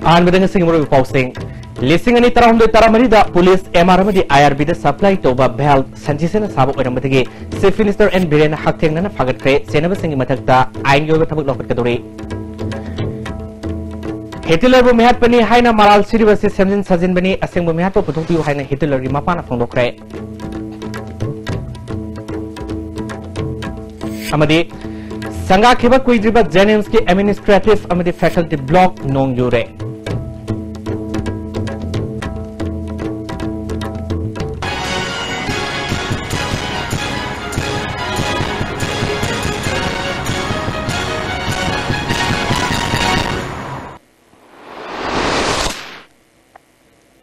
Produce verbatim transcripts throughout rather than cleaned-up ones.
ꯑꯍꯥꯟꯕꯗ ꯉꯁꯤꯒꯤ ꯃꯔꯨꯑꯣꯏꯕ ꯄꯥꯎꯁꯤꯡ꯫ ꯂꯤꯁꯤꯡ ꯑꯅꯤ ꯇꯔꯥꯍꯨꯝꯗꯣꯏ ꯇꯔꯥꯃꯔꯤꯗ ꯄꯨꯂꯤꯁ ꯑꯦꯝ ꯑꯥꯔ ꯑꯃꯗꯤ ꯑꯥꯏ ꯑꯥꯔ ꯕꯤꯗ ꯁꯄ꯭ꯂꯥꯏ ꯇꯧꯕ ꯚꯦꯜ ꯁꯟꯊꯤ ꯁꯦꯟꯅ ꯁꯥꯕ ꯑꯣꯏꯔꯝꯕꯗꯒꯤ ꯆꯤꯐ ꯃꯤꯅꯤꯁꯇꯔ ꯑꯦꯟ ꯕꯤꯔꯦꯟꯅ ꯍꯛꯊꯦꯡꯅꯅ ꯐꯥꯒꯠꯈ꯭ꯔꯦ꯫ ꯁꯦꯟꯅꯕꯁꯤꯡꯒꯤ ꯃꯊꯛꯇ ꯑꯥꯏꯟꯒꯤ ꯑꯣꯏꯕ ꯊꯕꯛ ꯂꯧꯈꯠꯀꯗꯧꯔꯤ꯫ ꯍꯤꯇꯂꯔꯕꯨ ꯃꯤꯍꯥꯠꯄꯅꯤ ꯍꯥꯏꯅ ꯃꯔꯥꯜ ꯁꯤꯔꯤꯕ ꯑꯁꯤ ꯁꯦꯝꯖꯤꯟ ꯁꯥꯖꯤꯟꯕꯅꯤ, ꯑꯁꯦꯡꯕ ꯃꯤꯍꯥꯠꯄ ꯄꯨꯊꯣꯛꯄꯤꯌꯨ ꯍꯥꯏꯅ ꯍꯤꯇꯂꯔꯒꯤ ꯃꯄꯥꯅ ꯐꯣꯡꯗꯣꯛꯈ꯭ꯔꯦ꯫ ꯑꯃꯗꯤ ꯁꯪꯒꯥꯈꯤꯕ ꯀꯨꯏꯗ꯭ꯔꯤꯕ ꯖꯦꯅꯤꯝꯁꯀꯤ ꯑꯦꯗꯃꯤꯅꯤꯁꯇ꯭ꯔꯦꯇꯤꯚ ꯑꯃꯗꯤ ꯐꯦꯀꯜꯇꯤ ꯕ꯭ꯂꯣꯛ ꯅꯣꯡ ꯌꯨꯔꯦ꯫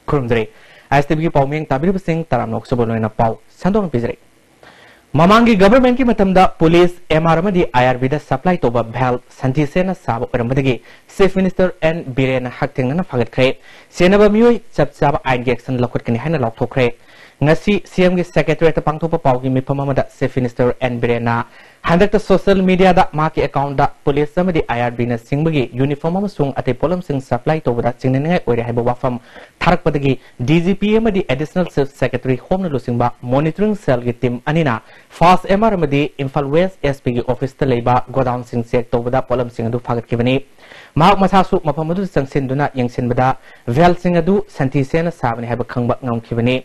ꯈꯨꯔꯨꯝꯖꯔꯤ꯫ ꯑꯥꯏ ꯑꯦꯁ ꯇꯤ ꯚꯤꯒꯤ ꯄꯥꯎꯃꯤꯌꯦꯡ ꯇꯥꯕꯤꯔꯤꯕꯁꯤꯡ ꯇꯔꯥꯝꯅ ꯑꯣꯛꯆꯕ ꯂꯣꯏꯅ ꯄꯥꯎ ꯁꯟꯗꯣꯛꯅ ꯄꯤꯖꯔꯤ꯫ ꯃꯃꯥꯡꯒꯤ ꯒꯚꯔꯟꯃꯦꯟꯠꯀꯤ ꯃꯇꯝꯗ ꯄꯨꯂꯤꯁ ꯑꯦꯝ ꯑꯥꯔ ꯑꯃꯗꯤ ꯑꯥꯏ ꯑꯥꯔ ꯕꯤꯗ ꯁꯄ꯭ꯂꯥꯏ ꯇꯧꯕ ꯚꯦꯜ ꯁꯟꯊꯤ ꯁꯦꯟꯅ ꯁꯥꯕ ꯑꯣꯏꯔꯝꯕꯗꯒꯤ ꯆꯤꯐ ꯃꯤꯅꯤꯁꯇꯔ ꯑꯦꯟ ꯕꯤꯔꯦꯟꯅ ꯍꯛꯊꯦꯡꯅꯅ ꯐꯥꯒꯠꯈ꯭ꯔꯦ꯫ ꯁꯦꯟꯅꯕ ꯃꯤꯑꯣꯏ ꯆꯞ ꯆꯥꯕ ꯑꯥꯏꯟꯒꯤ ꯑꯦꯛꯁꯟ ꯂꯧꯈꯠꯀꯅꯤ ꯍꯥꯏꯅ ꯂꯥꯎꯊꯣꯛꯈ꯭ꯔꯦ꯫ ꯉꯁꯤ ꯁꯤ ꯑꯦꯝꯒꯤ ꯁꯦꯀ꯭ꯔꯦꯇꯔꯤꯌꯦꯠꯇ ꯄꯥꯡꯊꯣꯛꯄ ꯄꯥꯎꯒꯤ ꯃꯤꯐꯝ ꯑꯃꯗ ꯆꯤꯐ ꯃꯤꯅꯤꯁꯇꯔ ꯑꯦꯟ ꯕꯤꯔꯦꯟꯅ ꯍꯟꯗꯛꯇ ꯁꯣꯁꯤꯌꯦꯜ ꯃꯤꯗꯤꯌꯥꯗ ꯃꯍꯥꯛꯀꯤ ꯑꯦꯀꯥꯎꯟꯠꯇ ꯄꯨꯂꯤꯁ ꯑꯃꯗꯤ ꯑꯥꯏ ꯑꯥꯔ ꯕꯤꯅ ꯆꯤꯡꯕꯒꯤ ꯌꯨꯅꯤꯐꯣꯔꯝ ꯑꯃꯁꯨꯡ ꯑꯇꯩ ꯄꯣꯠꯂꯝꯁꯤꯡ ꯁꯄ꯭ꯂꯥꯏ ꯇꯧꯕꯗ ꯆꯤꯡꯅꯅꯤꯡꯉꯥꯏ ꯑꯣꯏꯔꯦ ꯍꯥꯏꯕ ꯋꯥꯐꯝ ꯊꯥꯔꯛꯄꯗꯒꯤ ꯗꯤ ꯖꯤ ꯄꯤ ꯑꯃꯗꯤ ꯑꯦꯗꯤꯁꯅꯦꯜ ꯆꯤꯐ ꯁꯦꯀ꯭ꯔꯦꯇꯔꯤ ꯍꯣꯝꯅ ꯂꯨꯆꯤꯡꯕ ꯃꯣꯅꯤꯇꯔꯤꯡ ꯁꯦꯜꯒꯤ ꯇꯤꯝ ꯑꯅꯤꯅ ꯐꯥꯁ ꯑꯦꯝ ꯑꯥꯔ ꯑꯃꯗꯤ ꯏꯝꯐꯥꯜ ꯋꯦꯁ ꯑꯦꯁ ꯄꯤꯒꯤ ꯑꯣꯐꯤꯁꯇ ꯂꯩꯕ ꯒꯣꯗꯥꯎꯟꯁꯤꯡ ꯆꯦꯛ ꯇꯧꯕꯗ ꯄꯣꯠꯂꯝꯁꯤꯡ ꯑꯗꯨ ꯐꯥꯒꯠꯈꯤꯕꯅꯤ꯫ ꯃꯍꯥꯛ ꯃꯁꯥꯁꯨ ꯃꯐꯝ ꯑꯗꯨꯗ ꯆꯪꯁꯤꯟꯗꯨꯅ ꯌꯦꯡꯁꯤꯟꯕꯗ ꯚꯦꯜꯁꯤꯡ ꯑꯗꯨ ꯁꯟꯊꯤ ꯁꯦꯟꯅ ꯁꯥꯕꯅꯤ ꯍꯥꯏꯕ ꯈꯪꯕ ꯉꯝꯈꯤꯕꯅꯤ꯫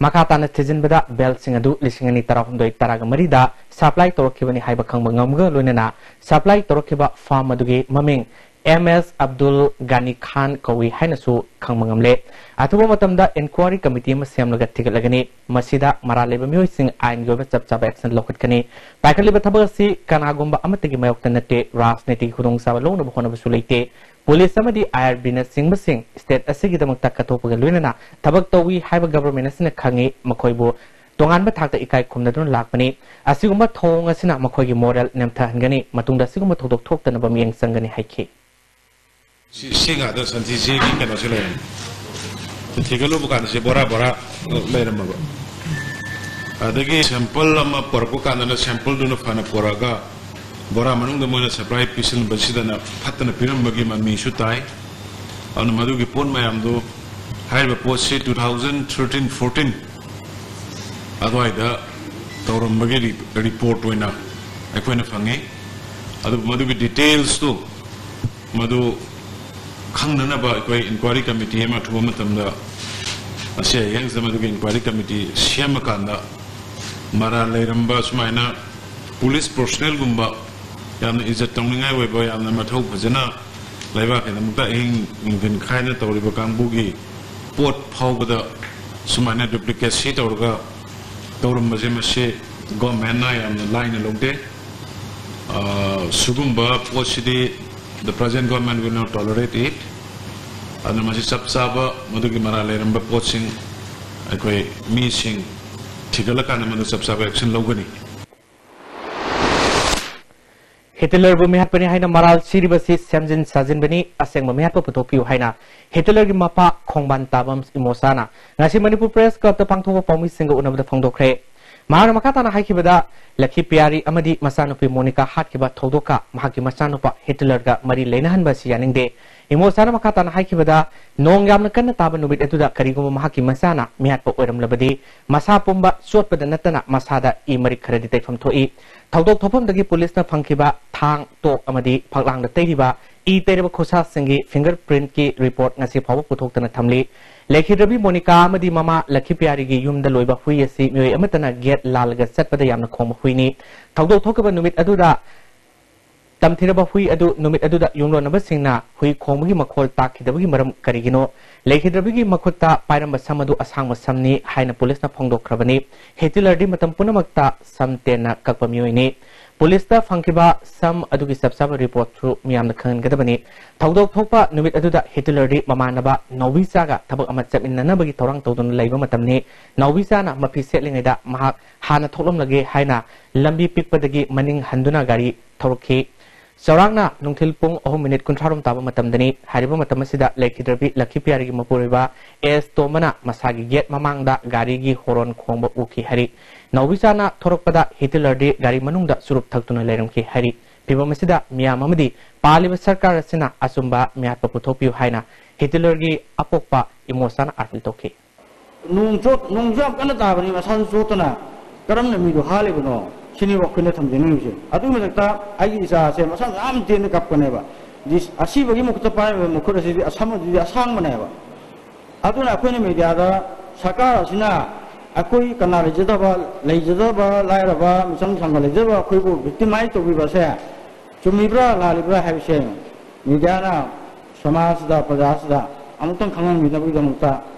ꯃꯈꯥ ꯇꯥꯅ ꯊꯤꯖꯤꯟꯕꯗ ꯚꯦꯜꯁꯤꯡ ꯑꯗꯨ ꯂꯤꯁꯤꯡ ꯑꯅꯤ ꯇꯔꯥꯍꯨꯝꯗꯣꯏ ꯇꯔꯥꯒ ꯃꯔꯤꯗ ꯁꯄ꯭ꯂꯥꯏ ꯇꯧꯔꯛꯈꯤꯕꯅꯤ ꯍꯥꯏꯕ ꯈꯪꯕ ꯉꯝꯕꯒ ꯂꯣꯏꯅꯅ ꯁꯄ꯭ꯂꯥꯏ ꯇꯧꯔꯛꯈꯤꯕ ꯐꯥꯔꯝ ꯑꯗꯨꯒꯤ ꯃꯃꯤꯡ ꯑꯦꯝ ꯑꯦꯁ ꯑꯕꯗꯨꯜ ꯒꯥꯅꯤ ꯈꯥꯟ ꯀꯧꯏ ꯍꯥꯏꯅꯁꯨ ꯈꯪꯕ ꯉꯝꯂꯦ꯫ ꯑꯊꯨꯕ ꯃꯇꯝꯗ ꯏꯟꯀ꯭ꯋꯥꯔꯤ ꯀꯃꯤꯇꯤ ꯑꯃ ꯁꯦꯝꯂꯒ ꯊꯤꯒꯠꯂꯒꯅꯤ꯫ ꯃꯁꯤꯗ ꯃꯔꯥꯜ ꯂꯩꯕ ꯃꯤꯑꯣꯏꯁꯤꯡ ꯑꯥꯏꯟꯒꯤ ꯑꯣꯏꯕ ꯆꯞ ꯆꯥꯕ ꯑꯦꯛꯁꯟ ꯂꯧꯈꯠꯀꯅꯤ꯫ ꯄꯥꯏꯈꯠꯂꯤꯕ ꯊꯕꯛ ꯑꯁꯤ ꯀꯅꯥꯒꯨꯝꯕ ꯑꯃꯠꯇꯒꯤ ꯃꯥꯌꯣꯛꯇ ꯅꯠꯇꯦ, ꯔꯥꯖꯅꯤꯇꯤꯒꯤ ꯈꯨꯗꯣꯡꯆꯥꯕ ꯂꯧꯅꯕ ꯍꯣꯠꯅꯕꯁꯨ ꯂꯩꯇꯦ꯫ ꯄꯨꯂꯤꯁ ꯑꯃꯗꯤ ꯑꯥꯏ ꯑꯥꯔ ꯕꯤꯅꯆꯤꯡꯕꯁꯤꯡ ꯁ꯭ꯇꯦꯠ ꯑꯁꯤꯒꯤꯗꯃꯛꯇ ꯀꯠꯊꯣꯛꯄꯒ ꯂꯣꯏꯅꯅ ꯊꯕꯛ ꯇꯧꯏ ꯍꯥꯏꯕ ꯒꯚꯔꯟꯃꯦꯟꯠ ꯑꯁꯤꯅ ꯈꯪꯏ꯫ ꯃꯈꯣꯏꯕꯨ ꯇꯣꯉꯥꯟꯕ ꯊꯥꯛꯇ ꯏꯀꯥꯏ ꯈꯨꯝꯅꯗꯨꯅ ꯂꯥꯛꯄꯅꯤ꯫ ꯑꯁꯤꯒꯨꯝꯕ ꯊꯧꯑꯣꯡ ꯑꯁꯤꯅ ꯃꯈꯣꯏꯒꯤ ꯃꯣꯔꯦꯜ ꯅꯦꯝꯊꯍꯟꯒꯅꯤ꯫ ꯃꯇꯨꯡꯗ ꯑꯁꯤꯒꯨꯝꯕ ꯊꯧꯗꯣꯛ ꯊꯣꯛꯇꯅꯕ ꯃꯤꯠꯌꯦꯡ ꯆꯪꯒꯅꯤ ꯍꯥꯏꯈꯤ꯫ ꯁꯤ, ꯁꯤ ꯉꯥꯛꯇ ꯁꯟꯊꯤ ꯁꯤꯒꯤ ꯀꯩꯅꯣꯁꯦ ꯂꯩꯔꯝꯃꯦ꯫ ꯊꯤꯒꯠꯂꯨꯕ ꯀꯥꯟꯗ ꯁꯤ ꯕꯣꯔꯥ ꯕꯣꯔꯥ ꯂꯩꯔꯝꯃꯕ꯫ ꯑꯗꯒꯤ ꯁꯦꯝꯄꯜ ꯑꯃ ꯄꯨꯔꯛꯄ ꯀꯥꯟꯗꯅ ꯁꯦꯝꯄꯜꯗꯨꯅ ꯐꯅ ꯄꯨꯔꯛꯑꯒ ꯕꯣꯔꯥ ꯃꯅꯨꯡꯗ ꯃꯣꯏꯅ ꯁꯄ꯭ꯂꯥꯏ ꯄꯤꯁꯤꯟꯕꯁꯤꯗꯅ ꯐꯠꯇꯅ ꯄꯤꯔꯝꯕꯒꯤ ꯃꯃꯤꯁꯨ ꯇꯥꯏ꯫ ꯑꯗꯨꯅ ꯃꯗꯨꯒꯤ ꯄꯣꯠ ꯃꯌꯥꯝꯗꯨ, ꯍꯥꯏꯔꯤꯕ ꯄꯣꯠꯁꯤ two thousand thirteen fourteen ꯑꯗꯨꯋꯥꯏꯗ ꯇꯧꯔꯝꯕꯒꯤ ꯔꯤ-, ꯔꯤꯄꯣꯔꯠ ꯑꯣꯏꯅ ꯑꯩꯈꯣꯏꯅ ꯐꯪꯉꯤ꯫ ꯑꯗꯨꯕꯨ ꯃꯗꯨꯒꯤ ꯗꯤꯇꯦꯜꯁꯇꯨ ꯃꯗꯨ ꯈꯪꯅꯅꯕ ꯑꯩꯈꯣꯏ ꯏꯟꯀ꯭ꯋꯥꯏꯔꯤ ꯀꯃꯤꯇꯤ ꯑꯃ ꯊꯨꯕ ꯃꯇꯝꯗ, ꯃꯁꯤ ꯍꯌꯦꯡꯁꯤꯗ ꯃꯗꯨꯒꯤ ꯏꯟꯀ꯭ꯋꯥꯏꯔꯤ ꯀꯃꯤꯇꯤ ꯁꯦꯝꯃꯀꯥꯟꯗ ꯃꯔꯥꯜ ꯂꯩꯔꯝꯕ ꯁꯨꯃꯥꯏꯅ ꯄꯨꯂꯤꯁ ꯄꯔꯁꯣꯅꯦꯜꯒꯨꯝꯕ ꯌꯥꯝꯅ ꯏꯖꯠ ꯇꯧꯅꯤꯡꯉꯥꯏ ꯑꯣꯏꯕ, ꯌꯥꯝꯅ ꯃꯊꯧ ꯐꯖꯅ ꯂꯩꯕꯥꯛꯀꯤꯗꯃꯛꯇ ꯑꯍꯤꯡ ꯅꯨꯡꯊꯤꯟ ꯈꯥꯏꯅ ꯇꯧꯔꯤꯕ ꯀꯥꯡꯕꯨꯒꯤ ꯄꯣꯠ ꯐꯥꯎꯕꯗ ꯁꯨꯃꯥꯏꯅ ꯗꯨꯄ꯭ꯂꯤꯀꯦꯁꯤ ꯇꯧꯔꯒ ꯇꯧꯔꯝꯕꯁꯦ, ꯃꯁꯤ ꯒꯣꯔꯃꯦꯟꯅ ꯌꯥꯝꯅ ꯂꯥꯏꯅ ꯂꯧꯗꯦ꯫ ꯑ, ꯁꯤꯒꯨꯝꯕ ꯄꯣꯠꯁꯤꯗꯤ the present government will not tolerate it꯫ ꯑꯗꯨꯅ ꯃꯁꯤ ꯆꯞ ꯆꯥꯕ ꯃꯗꯨꯒꯤ ꯃꯔꯥꯜ ꯂꯩꯔꯝꯕ ꯄꯣꯠꯁꯤꯡ ꯑꯩꯈꯣꯏ ꯃꯤꯁꯤꯡ ꯊꯤꯒꯠꯂꯀꯥꯟꯗ ꯃꯗꯨ ꯆꯞ ꯆꯥꯕ action ꯂꯧꯒꯅꯤ꯫ ꯍꯤꯇꯂꯔꯕꯨ ꯃꯤꯍꯥꯠꯄꯅꯤ ꯍꯥꯏꯅ ꯃꯔꯥꯜ ꯁꯤꯔꯤꯕꯁꯤ ꯁꯦꯝꯖꯤꯟ ꯁꯥꯖꯤꯟꯕꯅꯤ, ꯑꯁꯦꯡꯕ ꯃꯤꯍꯥꯠꯄ ꯄꯨꯊꯣꯛꯄꯤꯌꯨ ꯍꯥꯏꯅ ꯍꯤꯇꯂꯔꯒꯤ ꯃꯄꯥ ꯈꯣꯡꯕꯥꯟ ꯇꯥꯕꯝ ꯏꯃꯣꯁꯥꯅ ꯉꯁꯤ ꯃꯅꯤꯄꯨꯔ ꯄ꯭ꯔꯦꯁ ꯀ꯭ꯂꯕꯇ ꯄꯥꯡꯊꯣꯛꯄ ꯄꯥꯎꯃꯤꯁꯤꯡꯒ ꯎꯅꯕꯗ ꯐꯣꯡꯗꯣꯛꯈ꯭ꯔꯦ꯫ ꯃꯍꯥꯛꯅ ꯃꯈꯥ ꯇꯥꯅ ꯍꯥꯏꯈꯤꯕꯗ, ꯂꯛꯈꯤ ꯄꯤꯌꯥꯔꯤ ꯑꯃꯗꯤ ꯃꯆꯥꯅꯨꯄꯤ ꯃꯣꯅꯤꯀꯥ ꯍꯥꯠꯈꯤꯕ ꯊꯧꯗꯣꯛꯀ ꯃꯍꯥꯛꯀꯤ ꯃꯆꯥꯅꯨꯄꯥ ꯍꯤꯇꯂꯔꯒ ꯃꯔꯤ ꯂꯩꯅꯍꯟꯕ ꯑꯁꯤ ꯌꯥꯅꯤꯡꯗꯦ꯫ ꯏꯃꯣꯁꯥꯅ ꯃꯈꯥ ꯇꯥꯅ ꯍꯥꯏꯈꯤꯕꯗ, ꯅꯣꯡ ꯌꯥꯝꯅ ꯀꯟꯅ ꯇꯥꯕ ꯅꯨꯃꯤꯠ ꯑꯗꯨꯗ ꯀꯔꯤꯒꯨꯝꯕ ꯃꯍꯥꯛꯀꯤ ꯃꯆꯥꯅ ꯃꯤꯍꯥꯠꯄ ꯑꯣꯏꯔꯝꯂꯕꯗꯤ, ꯃꯁꯥ ꯄꯨꯝꯕ ꯆꯣꯠꯄꯗ ꯅꯠꯇꯅ ꯃꯁꯥꯗ ꯏ ꯃꯔꯤꯛ ꯈꯔꯗꯤ ꯇꯩꯐꯝ ꯊꯣꯛꯏ꯫ ꯊꯧꯗꯣꯛ ꯊꯣꯛꯐꯝꯗꯒꯤ ꯄꯨꯂꯤꯁꯅ ꯐꯪꯈꯤꯕ ꯊꯥꯡ, ꯇꯣꯛ ꯑꯃꯗꯤ ꯐꯛꯂꯥꯡꯗ ꯇꯩꯔꯤꯕ ꯏ ꯇꯩꯔꯕ ꯈꯨꯠꯁꯥꯁꯤꯡꯒꯤ ꯐꯤꯡꯒꯔ ꯄ꯭ꯔꯤꯟꯠꯀꯤ ꯔꯤꯄꯣꯔꯠ ꯉꯁꯤ ꯐꯥꯎꯕ ꯄꯨꯊꯣꯛꯇꯅ ꯊꯝꯂꯤ꯫ ꯂꯩꯈꯤꯗ꯭ꯔꯕꯤ ꯃꯣꯅꯤꯀꯥ ꯑꯃꯗꯤ ꯃꯃꯥ ꯂꯛꯈꯤ ꯄꯤꯌꯥꯔꯤꯒꯤ ꯌꯨꯝꯗ ꯂꯣꯏꯕ ꯍꯨꯏ ꯑꯁꯤ ꯃꯤꯑꯣꯏ ꯑꯃꯠꯇꯅ ꯒꯦꯠ ꯂꯥꯜꯂꯒ ꯆꯠꯄꯗ ꯌꯥꯝꯅ ꯈꯣꯡꯕ ꯍꯨꯏꯅꯤ꯫ ꯊꯧꯗꯣꯛ ꯊꯣꯛꯈꯤꯕ ꯅꯨꯃꯤꯠ ꯑꯗꯨꯗ ꯇꯝꯊꯤꯔꯕ ꯍꯨꯏ ꯑꯗꯨ ꯅꯨꯃꯤꯠ ꯑꯗꯨꯗ ꯌꯨꯝꯂꯣꯟꯅꯕꯁꯤꯡꯅ ꯍꯨꯏ ꯈꯣꯡꯕꯒꯤ ꯃꯈꯣꯜ ꯇꯥꯈꯤꯗꯕꯒꯤ ꯃꯔꯝ ꯀꯔꯤꯒꯤꯅꯣ? ꯂꯩꯈꯤꯗ꯭ꯔꯕꯤꯒꯤ ꯃꯈꯨꯠꯇ ꯄꯥꯏꯔꯝꯕ ꯁꯝ ꯑꯗꯨ ꯑꯁꯥꯡꯕ ꯁꯝꯅꯤ ꯍꯥꯏꯅ ꯄꯨꯂꯤꯁꯅ ꯐꯣꯡꯗꯣꯛꯈ꯭ꯔꯕꯅꯤ꯫ ꯍꯤꯇꯂꯔꯗꯤ ꯃꯇꯝ ꯄꯨꯝꯅꯃꯛꯇ ꯁꯝ ꯇꯦꯟꯅ ꯀꯛꯄ ꯃꯤꯑꯣꯏꯅꯤ꯫ ꯄꯨꯂꯤꯁꯇ ꯐꯪꯈꯤꯕ ꯁꯝ ꯑꯗꯨꯒꯤ ꯆꯞ ꯆꯥꯕ ꯔꯤꯄꯣꯔꯠꯁꯨ ꯃꯤꯌꯥꯝꯗ ꯈꯪꯍꯟꯒꯗꯕꯅꯤ꯫ ꯊꯧꯗꯣꯛ ꯊꯣꯛꯄ ꯅꯨꯃꯤꯠ ꯑꯗꯨꯗ ꯍꯤꯇꯂꯔꯗꯤ ꯃꯃꯥꯟꯅꯕ ꯅꯥꯎꯕꯤꯆꯥꯒ ꯊꯕꯛ ꯑꯃ ꯆꯠꯃꯤꯟꯅꯅꯕꯒꯤ ꯊꯧꯔꯥꯡ ꯇꯧꯗꯨꯅ ꯂꯩꯕ ꯃꯇꯝꯅꯤ꯫ ꯅꯥꯎꯕꯤꯆꯥꯅ ꯃꯐꯤ ꯁꯦꯠꯂꯤꯉꯩꯗ ꯃꯍꯥꯛ ꯍꯥꯟꯅ ꯊꯣꯛꯂꯝꯂꯒꯦ ꯍꯥꯏꯅ ꯂꯝꯕꯤ ꯄꯤꯛꯄꯗꯒꯤ ꯃꯅꯤꯡ ꯍꯟꯗꯨꯅ ꯒꯥꯔꯤ ꯊꯧꯔꯛꯈꯤ꯫ ꯆꯥꯎꯔꯥꯛꯅ ꯅꯨꯡꯊꯤꯜ ꯄꯨꯡ ꯑꯍꯨꯝ ꯃꯤꯅꯤꯠ ꯀꯨꯟꯊ꯭ꯔꯥ ꯔꯣꯝ ꯇꯥꯕ ꯃꯇꯝꯗꯅꯤ꯫ ꯍꯥꯏꯔꯤꯕ ꯃꯇꯝ ꯑꯁꯤꯗ ꯂꯩꯈꯤꯗ꯭ꯔꯕꯤ ꯂꯛꯈꯤ ꯄꯤꯌꯥꯔꯤꯒꯤ ꯃꯄꯨꯔꯣꯏꯕ ꯑꯦꯁ ꯇꯣꯝꯕꯅ ꯃꯁꯥꯒꯤ ꯒꯦꯠ ꯃꯃꯥꯡꯗ ꯒꯥꯔꯤꯒꯤ ꯍꯣꯔꯣꯟ ꯈꯣꯡꯕ ꯎꯈꯤ ꯍꯥꯏꯔꯤ꯫ ꯅꯥꯎꯕꯤꯆꯥꯅ ꯊꯣꯔꯛꯄꯗ ꯍꯤꯇꯂꯔꯗꯤ ꯒꯥꯔꯤ ꯃꯅꯨꯡꯗ ꯆꯨꯔꯨꯞ ꯊꯛꯇꯨꯅ ꯂꯩꯔꯝꯈꯤ ꯍꯥꯏꯔꯤ꯫ ꯐꯤꯚꯝ ꯑꯁꯤꯗ ꯃꯤꯌꯥꯝ ꯑꯃꯗꯤ ꯄꯥꯜꯂꯤꯕ ꯁꯔꯀꯥꯔ ꯑꯁꯤꯅ ꯑꯆꯨꯝꯕ ꯃꯤꯍꯥꯠꯄ ꯄꯨꯊꯣꯛꯄꯤꯌꯨ ꯍꯥꯏꯅ ꯍꯤꯇꯂꯔꯒꯤ ꯑꯄꯣꯛꯄ ꯏꯃꯣꯁꯥꯅ ꯑꯥꯔꯄꯤꯜ ꯇꯧꯈꯤ꯫ ꯅꯣꯡ ꯆꯣꯠ-, ꯅꯣꯡꯁꯨ ꯌꯥꯝ ꯀꯟꯅ ꯇꯥꯕꯅꯤ, ꯃꯁꯥꯁꯨ ꯆꯣꯠꯇꯅ ꯀꯔꯝꯅ ꯃꯤꯗꯣ ꯍꯥꯜꯂꯤꯕꯅꯣ ꯁꯤꯅꯤꯕ ꯑꯩꯈꯣꯏꯅ ꯊꯝꯖꯅꯤꯡꯉꯤꯁꯦ꯫ ꯑꯗꯨꯒꯤ ꯃꯊꯛꯇ ꯑꯩꯒꯤ ꯏꯆꯥꯁꯦ ꯃꯁꯥ ꯌꯥꯝ ꯇꯦꯟꯅ ꯀꯞꯄꯅꯦꯕ꯫ ꯗꯤꯁ-, ꯑꯁꯤꯕꯒꯤ ꯃꯈꯨꯠꯇ ꯄꯥꯏꯔꯤꯕ ꯃꯈꯨꯠ ꯑꯁꯤꯗꯤ ꯑꯁꯝꯕꯗꯨꯗꯤ ꯑꯁꯥꯡꯕꯅꯦꯕ꯫ ꯑꯗꯨꯅ ꯑꯩꯈꯣꯏꯅ ꯃꯦꯗꯤꯌꯥꯗ ꯁꯔꯀꯥꯔ ꯑꯁꯤꯅ ꯑꯩꯈꯣꯏ ꯀꯅꯥ ꯂꯩꯖꯗꯕ, ꯂꯩꯖꯗꯕ ꯂꯥꯏꯔꯕ, ꯃꯤꯆꯝ ꯁꯪꯒ ꯂꯩꯖꯗꯕ ꯑꯩꯈꯣꯏꯕꯨ ꯚꯤꯛꯇꯤꯃꯥꯏꯖ ꯇꯧꯕꯤꯕꯁꯦ ꯆꯨꯝꯃꯤꯕ꯭ꯔꯥ ꯂꯥꯜꯂꯤꯕ꯭ꯔꯥ ꯍꯥꯏꯕꯁꯦ ꯃꯦꯗꯤꯌꯥꯅ ꯁꯃꯥꯖꯁꯤꯗ, ꯄ꯭ꯔꯖꯥꯁꯤꯗ ꯑꯃꯨꯛꯇꯪ ꯈꯪꯍꯟꯕꯤꯅꯕꯒꯤꯗꯃꯛꯇ